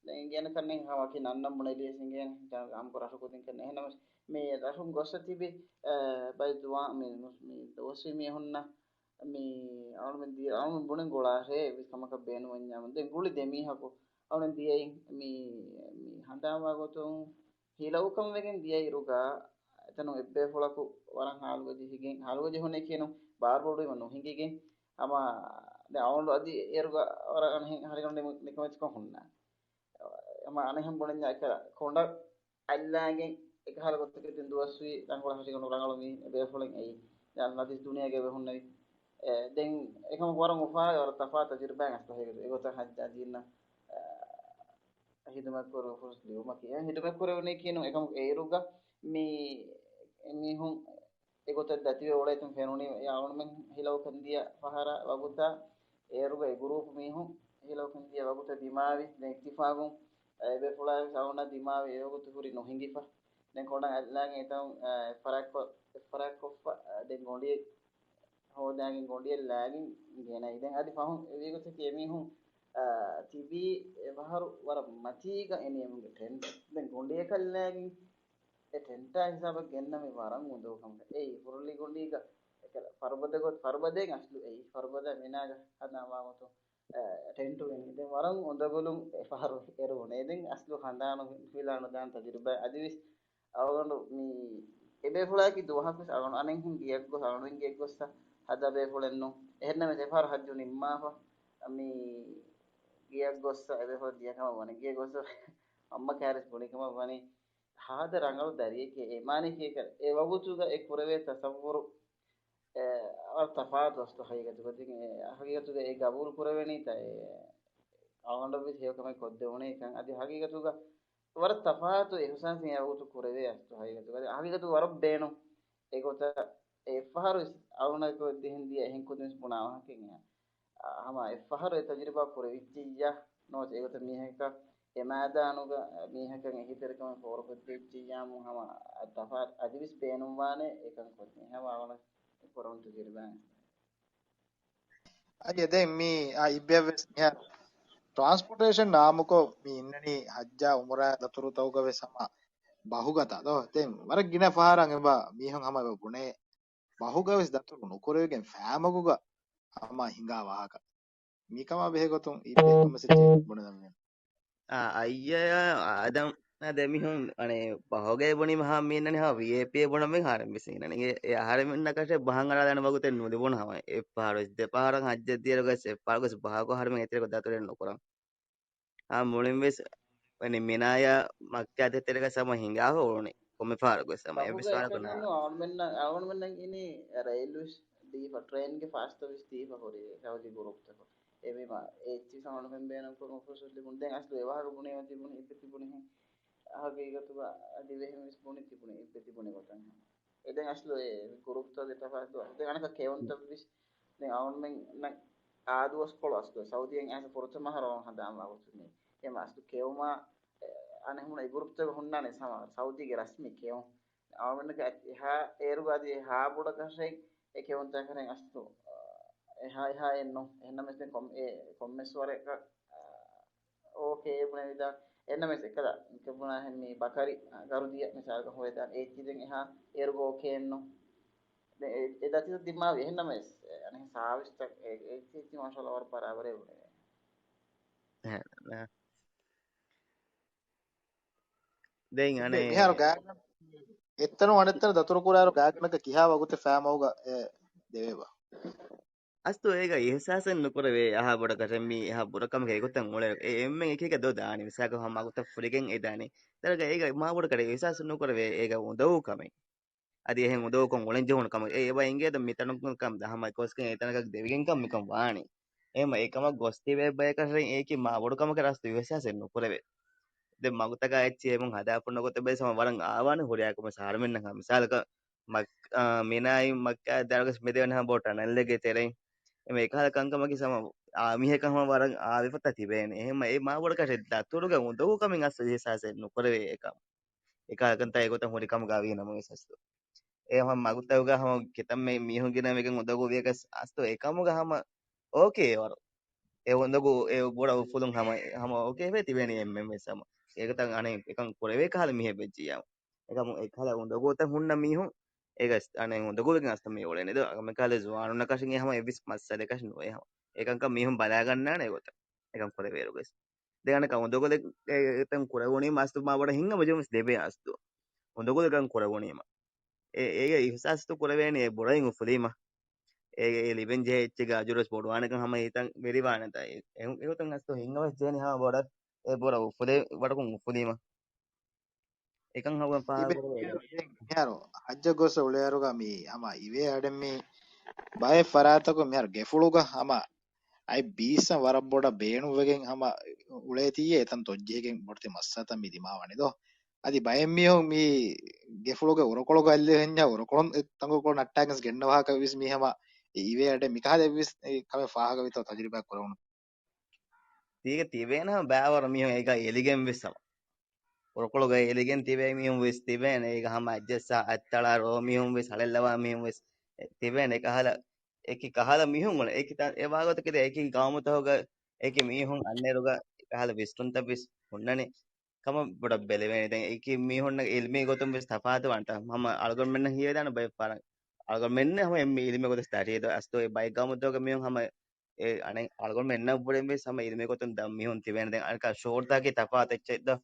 ދެން އިނގޭނެ ކަންނެން ހަމަކި ނަންނަން ބުނެލިޔަސް އިނގޭނެ ހިތާ ގާމްކޮށް ރަށަކު ދިން ކަންނެ. އެހެންނަމަސް މި ރަށުން ގޮއްސަ ތިބި، އާ، ބައެއް ޒުވާ-، މި، މި ދުވަސްވީ މީހުންނަށް މި އަޅުމެން ދިޔަ، އަޅުމެން ބުނެން ގުޅާށޭ އެއްވެސް ކަމަކަށް ބޭނުމެއް ނަމަ. ދެން ގުޅި ދެ މީހަކު އަޅުމެން ދިޔައިން މި، މި ހަނދާންވާ ގޮތުން ހިލަ ހުކަމްވެގެން ދިޔައިރުގަ އެތަނުން އެއްބޭފުޅަކު ވަރަށް ހާލުގަ ޖެހިގެން، ހާލުގަ ޖެހުނޭ ކިޔަނު ބާރުބޮޑުވީމަ ނުހިނގިގެން، ހަމަ ދެން އަޅުގަނޑު އަދި އޭރުގަ ވަރަށް އަނެއްހެން ހަރިގަނޑު ނިކަމެތިކޮށް ހުންނާނެ. ހަމަ އަނެއްހެން ބުނަންޏާ އެކަލަ ކޮނޑަށް އަތްލާގެން އެކަހަލަ ގޮތަކަށް ދެން ދުވަސްވީ ރަނގަޅު ހަށިގަނޑު ރަނގަޅު މީ ބޭފުޅެއް އެއީ. ދެން އަލް ނަދީސް ދުނިޔޭގަ އެބަ ހުންނެވި. އެ، ދެން އެކަމަކު ވަރަށް އުފާވެ ވަރަށް ތަފާތު ތަޖުރިބާއެއް އަސްލު ހެގެ އެގޮތަށް ހައްޖާޖީންނަށް، އެ، ހިދުމަތް ކުރު ފުރުސަތު ލިބުމަކީ. އެ، ހިދުމަތް ކުރެވުނީ ކިޔަނު އެކަމަކު އޭރުގަ މި، މީހުން އެގޮތަށް ދަތިވެ އުޅޭތަން ފެނުނީ އަޅުމެން ހިލަ ހުކަން ދިޔަ ފަހަރާ ވަގުތާ އޭރުގަ އެ ގުރޫޕް މީހުން ހިލަ ހުކަން ދިޔަ ވަގުތަށް ދިމާވި. ދެން އިއްތިފާގުން އެ އެބޭފުޅާ ވެސް އަޅުންނާ ދިމާވި އެވަގުތު ހުރި ނުހިނގިފަ. ދެން ކޮނޑަށް އަތްލާގެން އެތަން، އާ، އެއްފަރާތްކޮށް، އެއްފަރާތްކޮށްފަ، އާ، ދެން ގޮނޑިއެއް ހޯދާގެން ގޮނޑިއެއް ލާގެން ގެނައި. ދެން އަދި ފަހުން އެވީގޮތަކީ އެމީހުން، އާ، ތިބީ އެބަހަރު ވަރަށް މަތީގަ އެމީހުންގެ ޓެންޓް. ދެން ގޮނޑިއަކަށް ލާގެން އެ ޓެންޓާ ހިސާބަށް ގެންނަ މި ވަރަށް އުނދަގޫ ކަމަކަށް. އެއީ ފުރޮޅި ގޮނޑީގަ އެކަލަ ފަރުބަދަ ގޮތް، ފަރުބަދައިން އަސްލު އެއީ. ފަރުބަދަ މިނާގަ ހަނދާންވާ ގޮތުން، އެ، ޓެންޓު ގެން. ދެން ވަރަށް އުނދަގުލުން އެ ފަހަރު އޭރު ބުނޭ. ދެން އަސްލު ހަނދާނު ފިލާނުދާން ތަޖުރިބާ. އަދިވެސް އަޅުގަނޑު މި އެބޭފުޅާއަކީ ދުވަހަކުވެސް އަޅުގަނޑު އަނެއްހެން ގެޔަށް ގޮސް، އަޅުގަނޑު ގެޔަށް ގޮއްސަ ހަދާ ބޭފުޅެއް ނޫން. އެހެންނަމަވެސް އެފަހަރު ހައްޖު ނިންމާފަ މި ގެޔަށް ގޮއްސަ އެބޭފުޅަށް ދިޔަ ކަމަށް ވަނީ. ގެޔަށް ގޮއްސަ އައްމަ ކާރިސް ބުނި ކަމަށް ވަނީ. ހާދަ ރަނގަޅު ދަރިއެކޭ. އެ މާނައަކީ އެ ވަގުތުގަ އެ ކުރެވޭ ތަސައްވުރު، އެ، ވަރަށް ތަފާތު އަސްލު ހަގީގަތުގަ. ތި، އެ، ހަގީގަތުގަ އެ ގަބޫލު ކުރެވެނީތަ؟ އެ، އަޅުގަނޑަށްވެސް ހެޔޮކަމެއް ކޮށްދެވުނޭ ކަން. އަދި ހަގީގަތުގަ ވަރަށް ތަފާތު އިހުސާސެއް އެ ވަގުތު ކުރެވޭ އަސްލު ހަގީގަތުގަ. އަދި ހަގީގަތު ވަރަށް ބޭނުން އެގޮތަށް. އެއްފަހަރު އަޅުގަނޑަކު ދިހަން ދިޔަ އެހެން ކުދިން ވެސް ބުނާ ވާހަކައެއް އެހެން. އާ، ހަމަ އެއްފަހަރު އެ ތަޖުރިބާ ކުރެވިއްޖެއްޔާ ނުވަތަ އެގޮތަށް މީހަކަށް އެ މައިދާނުގަ މީހަކަށް އެހީތެރިކަމެއް ފޯރުކޮށްދެއްޖިއްޔާމު ހަމަ ތަފާތު އަދިވެސް ބޭނުންވާނެ އެކަން ކޮށްދޭ. ހަމަ އަވަޅަ ކުރަން ތުޖެރިބާނެ. އަދި ދެން މި އާ އިއްބެއަށް ވެސް މިހާރު ޓްރާންސްޕޯޓޭޝަން އާއްމުކޮށް މި އިންނަނީ ޙައްޖާ ޢުމްރާ ދަތުރުތަކުގަ ވެސް ހަމަ ބަހުގަތާ ދޯ؟ ދެން ވަރަށް ގިނަ ފަހަރަށް އެބަ މީހުން ހަމަ އެބަ ބުނޭ ބަހުގަ ވެސް ދަތުރު ނުކުރެވިގެން ފައިމަގުގަ ހަމަ ހިނގާ ވާހަކަ. މިކަމާ ބެހޭ ގޮތުން އިއްބެ ކޮންމެސް އެއްޗެއް ބުނެލަންވީނު. އާ، އައްޔަޔާ، އާދަމް، އާ، ދެމީހުން، އަނެއް، ބަހުގައި ބުނީމަ ހަމަ މި އިންނަނީ ހަމަ ވީއައިޕީ ބުނަމެން އަހަރެން ވެސް އިންނަނީ. އެ، އެ އަހަރެމެންނަކަށެއް ބަހަން އަޅާލާނެ ވަގުތެއް ނުލިބުނު ހަމަ. އެއް ފަހަރުވެސް ދެ ފަހަރަށް ޙައްޖަށް ދިޔައިރު ވެސް އެއް ފަހަރަކު ވެސް ބަހަކު އަހަރެމެން އެތެރެކު ދަތުރެއް ނުކުރަން. އާ، މުޅިން ވެސް ވަނީ މިނާޔާ މައްކާ ދޭތެރޭގަ ހަމަ ހިނގާފަ އުޅުނީ. ކޮންމެ ފަހަރަކު ވެސް ހަމަ އެއްވެސް ފަހަރަކު ނާ. އަޅުގަނޑުމެންނަށް އިނީ ރެއިލް ވެސް ދީފަ، ޓްރޭންގެ ފާސްތައް ވެސް ދީފަ ހުރީ ސައުދީ ގުރޫޕްތަކުން. އެ ވީމަ އެއްޗިސް އަޅުގަނޑުމެން ބޭނުންކޮށް އޮފީސަރު ލިބުނު. ދެން އަސްލު އެ ވާހަކަ ބުނީމަ ތިބުނީ އިއްބެ ތިބުނީ ހެން. ހަގީގަތުގަ ދިވެހިން ވެސް ބުނި ތިބުނީ އިއްބެ ތިބުނީ ގޮތަށް. އެ ދެން އަސްލު އެ ގުރޫޕްތަކުގެ ތަފާތު. ދެން އަނެއްކާ ކެއުންތައް ވެސް ދެން އަޅުގަނޑުމެންނަށް އާދުވަސްކޮޅު އަސްލު ސައުދީއަށް އައިސް ފުރަތަމަ ފަހަރަށް ހަނދާންވާ ގޮތުން އެ އަސްލު ކެއުމާ، އެ، އަނެއް ހުންނަ އެ ގުރޫޕްތަކުގަ ހުންނާނެ ހަމަ ސައުދީގެ ރަސްމީ ކެއުން. އަޅުގަނޑުގެ އެހާ އޭރުގަ އަދި އެހާ ބޮޑަކަށެއް އެ ކެއުންތަކަށެއް އަސްލު، އެހާ އެހާ އެއްނު. އެހެންނަމަވެސް ދެން ކޮން-، އެ ކޮންމެސް ވަރަކަށް، އާ، އޯކޭ ބުނެވިދާ. އެހެންނަމަވެސް އެކަލަ މިކަ ބުނާ ހެން މި ބަކަރި، އާ، ގަރުދިޔަ މިސާލަކަށް ހުވެދާނެ އޭތި ދެން އެހާ އޭރުގަ އޯކޭ އެއްނު. ދެ-، އެ-، އެ ދަތިތައް ދިމާވި. އެހެންނަމަވެސް، އެ، އަނެއް ސާވިސްތައް އެ-، އެ-، އެއްޗި މާޝާﷲ ވަރަށް ބަރާބަރޭ ބުނެވޭ. އެހެން، އެ. ދެން އަނެއް މިހާރު ގާތްގަނޑަކަށް އެއްތަނުން އަނެއްތަނަށް ދަތުރުކުރާއިރު ގާތްގަނޑަކަށް ކިހާ ވަގުތެއް ފައިމަގުގަ އެ ދެވޭބާ؟ އަސްލު އޭގަ އިހުސާސެއް ނުކުރެވޭ އެހާ ބޮޑަކަށެއް މީ އެހާ ބުރަކަމަކަށް އެގޮތަށް އުޅޭ. އެ އެންމެން އެކީގަ ދޯ ދާނީ. މިސާލަކަށް ހަމަ މަގުތައް ފުރިގެން އެ ދާނީ. ދަރަގަ އޭގަ މާ ބޮޑަކަށް އިހުސާސް ނުކުރެވޭ އޭގަ އުނދަގޫ ކަމެއް. އަދި އެހެން އުނދަގޫކޮށް އުޅެން ޖެހުނު ކަމެއް. އެ އެބަ އެނގޭ ދޯ މިތަނުން ކަން ހަމަ އެކޮސްގެން އެތަނަކަށް ދެވިގެން ކަން މިކަން ވާނީ. އެހެން އެކަމަށް ގޮސް ތިބޭ ބަޔަކަށް އޭކި މާ ބޮޑު ކަމަކަށް ރަސްތު އިހުސާސެއް ނުކުރެވޭ. ދެން މަގުތަކާ އެއްޗެއް އެމުން ހަދާފަ ނުގޮތެއް ބައި ހަމަ ވަރަށް އާވާނެ ހުރިހާ ކަމެއް ސާރމެންނަށް ހަމަ މިސާލަކަށް، މިނާއިން މައްކާ ދާރުގަސް މެދެވެން ހަމަ ބޯ ޓަނަލްގެ ތެރެއިން އެމެ އެކަހަލަ ކަންކަމަކީ ހަމަ އާ މީހަކަށް ހަމަ ވަރަށް އާވިފަތަ ތިބޭނެ. އެހެން އެ މާ ބޮޑަކަށެއް ދަތުރުގެ އުނދަގޫ ކަމެއް އަސްލު އިހުސާސެއް ނުކުރެވޭ އެކަމަށް. އެކަހަލަ ކަންތައް އެގޮތަށް ހުރި ކަމުގަ ވީ ނަމަވެސް އަސްލު އެ ހަމަ މަގުތަކުގަ ހަމަ ކިތަންމެ މީހުން ގިނަ ވެގެން އުނދަގޫ ވިޔަސް އަސްލު އެކަމުގަ ހަމަ އޯކޭ ވަރު. އެ އުނދަގޫ އެ ބޮޑަށް އުފުލުން ހަމަ، ހަމަ އޯކޭ ވެ ތިބޭނީ އެންމެން ވެސް ހަމަ. އޭގަތައް އަނެއް އެކަން ކުރެވޭ ކަހަލަ މީހެއް ވެއްޖިއްޔާ. އެކަމު އެކަހަލަ އުނދަގޫތައް ހުންނަ މީހުން އޭގަ އަނެއް އުނދަގޫވެގެން އަސްތަ މި އުޅެނީ ދޯ. އަނެއްކަހަލަ ޒުވާނުންނަކަށެއް ހަމަ އެއްވެސް މައްސަލައެއް ނުވޭ ހަމަ. އެކަންކަން މީހުން ބަލާގަންނާނެ އެގޮތަށް. އެކަން ކުރެވޭއިރުވެސް. ދެން އަނެއްކާ އުނދަގުލެއް އެ، އެތަން ކުރެވުނީމަ އަސްލު މާ ބޮޑަށް ހިނގަމަ ޖެހުން ވެސް ދެބޭ އަސްލު. އުނދަގުލެއް ކަން ކުރެވުނީމަ. އެ، އޭގެ އިހުސާސްތު ކުރެވޭނީ އެ ބުރައިން އުފުލީމަ. އޭގެ އެ ލިބެން ޖެހޭ އެއްޗެއްގެ އަޖުރުވެސް ބޮޑުވާނެކަން ހަމަ ހިތަށް ވެރިވާނެތާ. އެ، އެ، އެގޮތުން އަސްލު ހިނގަވެސް ޖެހެނީ ހަމަ ބޮޑަށް އެ ބުރަ އުފުލޭ ވަރަކުން އުފުލީމަ. އެކަން ހަމަ ތިބެ-، ފާހަގަ ދެން މިހާރު ޙައްޖަށް ގޮސް އުޅޭއިރުގަ މި ހަމަ އިވޭ އަޑެއް މި ބައެއް ފަރާތަކުން މިހާރު ގެފުޅުގަ ހަމަ އަތް ބީއްސަށް ވަރަށް ބޮޑަށް ބޭނުންވެގެން ހަމަ އުޅޭތީއޭ އެތަން ތޮއްޖެހިގެން ބޮޑެތި މައްސަލަތައް މި ދިމާވަނީ ދޯ. އަދި ބައެއް މީހުން މި ގެފުޅުގެ އުރަކޮޅުގަ އަލި ހެންޏާ އުރަކޮޅުން އެ ތަންކޮޅު ނައްޓާގެން ގެންނަ ވާހަކަ ވެސް މި ހަމަ އިވޭ އަޑެއް މިކަހަލަ އެއްވެސް ކަމެއް ފާހަގަވިތޯ ތަޖުރިބާ ކުރެވުނު. ތީގަ ތިބޭނެ ހަމަ ބައިވަރު މީހުން އޭގަ އެލިގެން ވެސް ހަމަ. އުރަކޮޅުގަ އެލިގެން ތިބޭ މީހުން ވެސް ތިބޭނެ. އޭގަ ހަމަ އައްޖައްސާ އަތްތަޅާ ރޯ މީހުން ވެސް ހަޅެއްލަވާ މީހުން ވެސް ތިބޭނެ. އެކަހަލަ އެކި ކަހަލަ މީހުން އުޅެ. އެކި ތަ-، އެ ވާގޮތަކީ އެކި ގައުމުތަކުގަ އެކި މީހުން އަންނައިރުގަ އެކަހަލަ ވިސްނުންތައް ވެސް ހުންނަނީ. ކަމަށް ބޮޑަށް ބެލެވޭނެ. ދެން އެކި މީހުންނަށް އިލްމީ ގޮތުން ވެސް ތަފާތުވާނެ. ހަމަ އަޅުގަނޑުމެންނަށް ހީވެދާނެ ބައެއް ފަހަރަށް. އަޅުގަނޑުމެންނަށް ހަމަ އެންމެ އިލްމީ ގޮތަށް ތަށި ދޯ އަސްތޯ އެ ބައެއް ގައުމުތަކުގެ މީހުން ހަމަ އެ އަނެއް އަޅުގަނޑުމެންނަށް ވުރެން ވެސް ހަމަ އިލްމީ ގޮތުން ދަށް މީހުން ތިބޭނެ. ދެން އަނެއްކާ ޝުޢޫރުތަކަކީ ތަފާތު އެއްޗެއް ދޯ.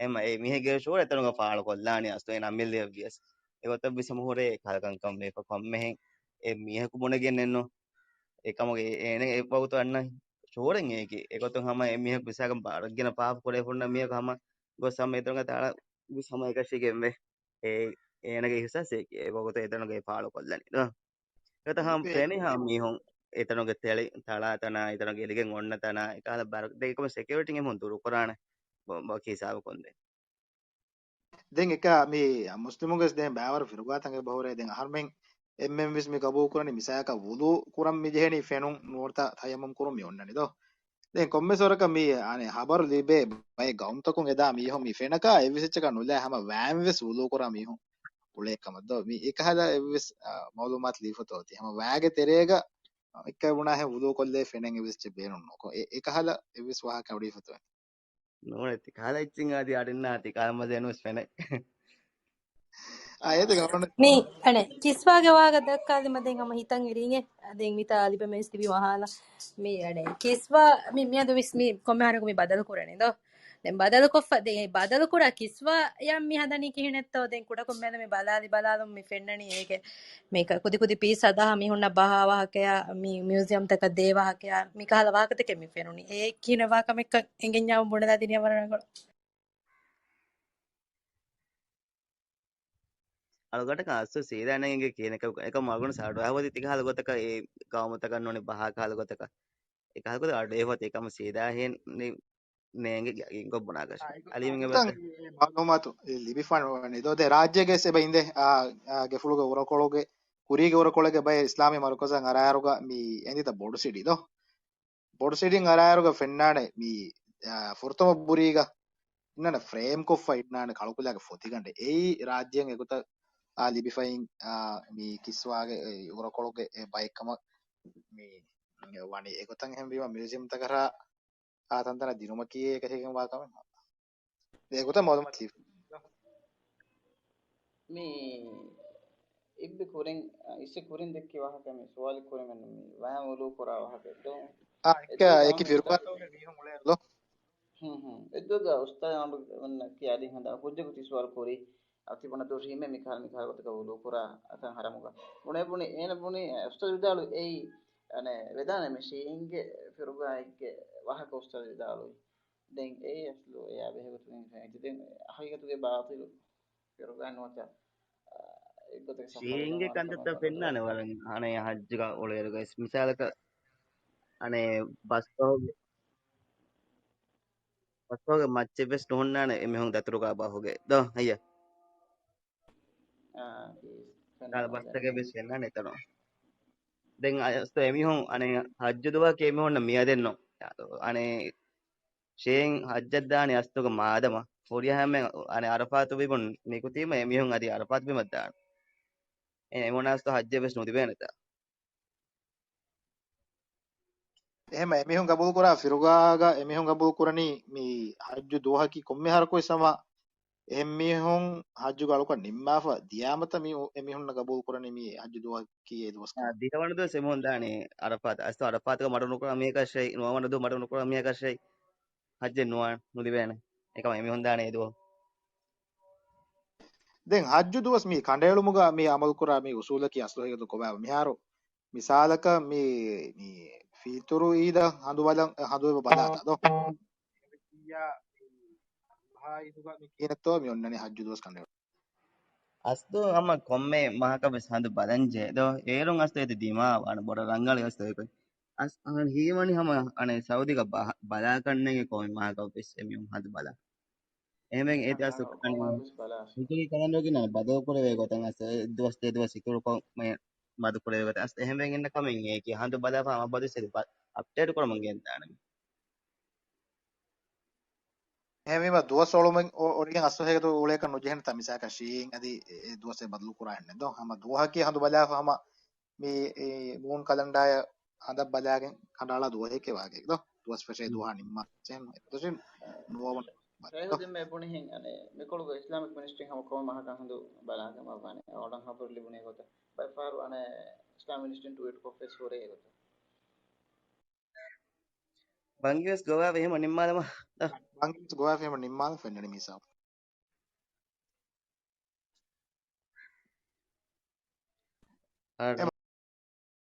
އެމަ އެ މީހެއްގެ ޝުޢޫރު އެތަނުގަ ފާޅުކޮށްލާނީ އަސްލު އެ ނަމެއް ލިޔެވިޔަސް. އެގޮތަށް ވެސް ހަމަ ހުރޭ ކަހަލަ ކަންކަން ވެފަ ކޮންމެހެން އެ މީހަކު ބުނެގެންނެއްނު. އެކަމުގެ އޭނަ އެ ވަގުތު އަންނަ ޝުޢޫރެއް އެއީކީ. އެގޮތުން ހަމަ އެ މީހަކު މިސާލަކަށް ވަރަށް ގިނަ ފާފަ ކުރެވިފަ ހުންނަ މީހަކު ހަމަ ގޮސް ހަމަ އެތަނުގަ ތަޅަ ގޮސް ހަމަ އެކަށީގެންވެ. އެ އޭނަގެ އިހުސާސް އެއީކީ. އެ ވަގުތު އެތަނުގައި ފާޅުކޮށްލަނީ ދޯ. އެގޮތަށް ހަމަ އިބޭ ފެނި ހަމަ މީހުން އެތަނުގެ ތެޅި ތަޅާ ތަނާ، އެތަނުގެ އެލިގެން އޮންނަ ތަނާ، އެކަހަލަ ބަރަ-، ދެން އެކަމަށް ސެކިއުރިޓީ އެމީހުން ދުރުކުރާނެ ބަ-، ބަކި ހިސާބަކުން ދެން. ދެން އެކަ މި މުސްލިމުންގެ ދެން ބައިވަރު ފިރުގާތަން އެބަހުރޭ. ދެން އަހަރުމެން އެންމެން ވެސް މި ގަބޫލު ކުރަނީ މިސާލަކަށް ވުޟޫ ކުރަން މި ޖެހެނީ ފެނުން ނުވަތަ ތަޔައްމުމް ކުރުން މި އޮންނަނީ ދޯ. ދެން ކޮންމެސް ވަރަކަށް މި، އަނެއް، ހަބަރު ލިބޭ ބައެއް ގައުމުތަކުން އެދާ މީހުން މި ފެނަކާ އެއްވެސް އެއްޗަކަށް ނުލާ ހަމަ ވައިން ވެސް ވުޟޫ ކުރާ މީހުން އުޅޭ ކަމަށް ދޯ. މި އެކަހަލަ އެއްވެސް، އާ، މައުލޫމާތު ލިބިފަތޯ އޮތީ. ހަމަ ވައިގެ ތެރޭގަ އެއްކަ ބުނާހެން ވުޟޫ ކޮށްލޭ ފެނެން އެއްވެސް އެއްޗެއް ބޭނުން ނޯ. އެ-، އެކަހަލަ އެއްވެސް ވާހަކަ އުޅިފަތޯ. ނޫނެތި ކާލަ އެއްޗިން އާދި އަޑިންނާ ތި ކާލަ މަޖެނުސް ފެނެ. އާ، އޭތެ ގަވަނަ. މި އަނެއް ކިސްވާގެ ވާހަކަ ދައްކާލިމަ ދެން ހަމަ ހިތަށް އެރީގެ. ދެން މިތާ ލިބެމެސް ތިބި މަހާލަ. މި އަނެއް ކިސްވާ މި މިއަދު ވިސް މި ކޮންމެ ހަރަކު މި ބަދަލު ކުރަނީ ދޯ. ދެން ބަދަލު ކޮށްފަ، ދެން އެ ބަދަލު ކުރާ ކިސްވާ ޔަން މި ހަދަނީ ކިހިނެއްތޯ؟ ދެން ކުޑަކޮށް މިއަދު މި ބަލާލި ބަލާލުން މި ފެންނަނީ އޭގެ މި ކަ-، ކުދި ކުދި ޕީސް ހަދާ މީހުންނަށް ބަހާ ވާހަކަޔާ، މި މިއުޒިއަމްތަކަށް ދޭ ވާހަކަޔާ، މި ކަހަލަ ވާހަކަތަކެއް މި ފެނުނީ. އެ ކިހިނެއް ވާކަމެއްކަން އެނގެންޏާ ބުނެލާ ދިނިޔާ ވަރަށް ރަނގަޅު. އަޅުގަނޑަކަށް އަސްލު ސީދާ ނޭނގެ ކިހިނެއްކަ-، އެކަމް އަޅުގަނޑު ސާޑު އަހަވަދި ތިކަހަލަ ގޮތަކަށް އެ ގައުމުތަކަށް ނޫނީ ބަހާ ކަހަލަ ގޮތަކަށް. އެކަހަލަ ގޮތަށް އަޑު އެހޮތި އެކަމަށް ސީދާ ހިން ނި-، ނޭނގެ ގިންގޮށް ބުނާކަށް. އާ، އެކަ-، އަލީމްގެ އާ، ބައްތަ. އެ މައުލޫމާތު އެ ލިބިފާނެ ވަނީ. ދޯ ދެ ރާއްޖޭގެ އެބަ އިނދެ، އާ، އާ، ގެފުޅުގެ އުރަކޮޅުގެ، ކުރީގެ އުރަކޮޅެއްގެ ބައެއް އިސްލާމީ މަރުކަޒަށް އަރާއިރުގަ މި އެނދިތަ ބޮޑު ސިޑި ދޯ. ބޮޑު ސިޑިން އަރާއިރުގަ ފެންނާނެ މި، އާ، ފުރަތަމަ ބުރީގަ އިންނާނެ ފްރޭމް ކޮށްފަ އިންނާނެ ކަޅުކުލާގެ ފޮތިގަނޑެއް. އެއީ ރާއްޖޭން އެގޮތަށް، އާ، ލިބިފައިން، އާ، މި ކިސްވާގެ އެ އުރަކޮޅުގެ އެ ބައެއްކަމަށް މި ވަނީ. އެގޮތަށް އެހެންވީމަ މިއުޒިއަމްތަކަށް އާ ތަންތަނަށް ދިނުމަކީ އެކަށީގެންވާ ކަމެއް. އެގޮތަށް މައުލޫމާތު ލިބި. މި އިއްބި ކުރިން، އިސްއެއް ކުރިން ދެއްކި ވާހަކަ މި ސުވާލެއް ކުރިން މި ވަޔާން އުލޫ ކުރާ ވާހަކަ ދޯ. އާ، އެއްކަ އެއްކަ އެކި ފިރުވާތަކުގެ މީހުން އުޅޭ ދޯ. ހުން، ހުން. އެއްދުވަގަ އުސްތާދު އަޅުގަނޑު ކިޔާދިން ހަދާ ހުއްޖަގަ ތި ސުވާލު ކުރީ. އަ، ތިބުނަ ދުށީމެ މިކަހަލަ މިކަހަލަ ގޮތަކަށް އުލޫ ކުރާ އަތަން ހަރަމުގަ. ބުނެ ބުނި، އޭނަ ބުނި، އުސްތާދު ވިދާޅު އެއީ، އަނެ، ވެދާނެ މި ޝީއިންގެ ފިރުގާއެއްގެ ވާހަކަ އުސްތާދު ވިދާޅުވި. ދެން އެއީ އަސްލު އެޔާ ބެހޭގޮތުން ހިނގައްޖެ. ދެން ހަގީގަތުގެ ބާޠިލު ފިރުގާ ނުވަތަ، އާ، އެއްގޮތަކަށް ސަފަރު ޝީއިންގެ ޖަމާން ކަންތައްތައް ކަމަށް ފެންނާނެ ވަރަށް. އަނެ ހައްޖުގަ އުޅޭއިރުގަ މިސާލަކަށް އަނެ ބަސްފަހުގެ، ބަސްފަހުގެ މައްޗެއްވެސް ނުހުންނާނެ އެމީހުން ދަތުރުގަ ބަހުގެ ދޯ ހެއްޔެވެ؟ އާ، އާ، ބަސްތަކެއް ވެސް ފެންނާނެ އެތަނުން. ދެން އަސްތު އެމީހުން އަނެ ހައްޖު ދުވަހަކީ އެމީހުންނަށް މިއަދެއްނު. އަނެ ޝޭން ހައްޖަށް ދާނީ އަސްތުގަ މާދަމާ ފުރިހަމަ އަނެ އަރަފާތު ބިމުން ނިކުތީމަ އެމީހުން އަދި އަރަފާތު ބިމަށް ދާނެ. އެ އެމީހުން އަސްތު ހައްޖެއް ވެސް ނުލިބޭނެތާ. އެހެންމަ އެމީހުން ގަބޫލުކުރާ ފިރުގާގަ އެމީހުން ގަބޫލުކުރަނީ މި ހައްޖު ދުވަހަކީ ކޮންމެ ހަރަކުވެސް ހަމަ އެހެން މީހުން ހައްޖުގެ އަޅުކަން ނިންމާފަ ދިޔާމަތަ މި އެމީހުންނަށް ގަބޫލުކުރަނީ މި ހައްޖު ދުވަހަކީ އެ ދުވަސް އާ، ކަމަށް. ދިހަވަނަ ދުވަސް އެމީހުން ދާނީ އަރަފާތަށް. އަސްތު އަރަފާތުގަ މަޑު ނުކުރާ މީހަކަށެއް، ނުވަވަނަ ދުވަހު މަޑު ނުކުރާ މީހަކަށެއް ހައްޖެއް ނުވާން ނުލިބޭނެ. އެކަމަށް އެމީހުން ދާނީ އެ ދުވަހު. ދެން ހައްޖު ދުވަސް މި ކަނޑައެޅުމުގަ މި އަމަލުކުރާ މި އުސޫލަކީ އަސްލު ހެގަތު ކޮބާ މިހާރު މިސާލަކަށް މި، މި ފިތުރު އީދަށް ހަނދު ބަލަން، ހަނދު އެބަ ބަލާތާ ދޯ؟ އެހެންވެއްޖިއްޔާ މި އަންހާ އީދުގަ މި ކިހިނެއްތޯ މި އޮންނަނީ ހައްޖު ދުވަސް ކަނޑައެޅު. އަސްލު ހަމަ ކޮންމެ މަހަކަށް ވެސް ހަނދު ބަލަންޖެހޭ ދޯ؟ އޭރުން އަސްލު އޭތި ދިމާވާނެ ބޮޑަށް ރަނގަޅު އަސްލު އެކޮތް. އަސް އަހަރު ހީވަނީ ހަމަ އަނެއް ސައުދީގަ ބަހަ-، ބަލާކަށްނޭނގެ ކޮންމެ މަހަކަށް ވެސް އެމީހުން ހަނދު ބަލާ. އެހެންވެގެން އޭތި އަސްލު އަނެއް ހިޖުރީ ކަލަންޑަރުގެ ނަން ބަދަލުކުރެވޭ ގޮތަށް އަސް އެއް ދުވަސް ދެ ދުވަސް އިތުރުކޮށް މި މަދުކުރެވޭ ގޮތަށް އަސް އެހެންވެގެން އިންނަ ކަމެއް އެކި ހަނދު ބަލާފަ އަމަ ބަދު ސެދި ބަ-، އަޕްޑޭޓް ކުރަމުން ގެންދާނެ. އެހެންވީމަ ދުވަސް އޮޅުމެއް އޮ-، އޮނިގެން އަސް ހޭގަތު އުޅޭކަށް ނުޖެހެންތަ މިސާކަށް ޝީއިން އަދި އެ، އެ ދުވަސް އެ ބަދަލު ކުރާ ހެންނެއް ދޯ؟ ހަމަ ދުވަހަކީ ހަނދު ބަލާފަ ހަމަ މި، އެ، މޫން ކަލަންޑާއަށް ހަނދަށް ބަލާގެން ކަނޑައަޅާ ދުވަހެކޭ ވާގެ ދޯ؟ ދުވަސް ފެށޭ ދުވަހާ ނިންމާ ސެން އެކަށިން ނުވަވަން. ސައިހު ދެންމެ ބުނިހެން އަނެ މިކޮޅުގަ އިސްލާމިކް މިނިސްޓްރީން ހަމަ ކޮންމެ މަހަކަށް ހަނދު ބަލާގެން ވާނެ އޮޑަން ހަބުރު ލިބުނީ ގޮތަށް. ބައެއް ފަހަރު އަނެ އިސްލާމިކް މިނިސްޓްރީން ޓުވީޓް ކޮށްފައި ހުރޭ ގޮތަށް. ބަންގިވެސް ގޮވާ ވެހިމަ ނިންމާލަމާ. ބަންގިވެސް ގޮވާ ވެހިމަ ނިންމާލަ ފެންނަނީ މީސާ. އަ،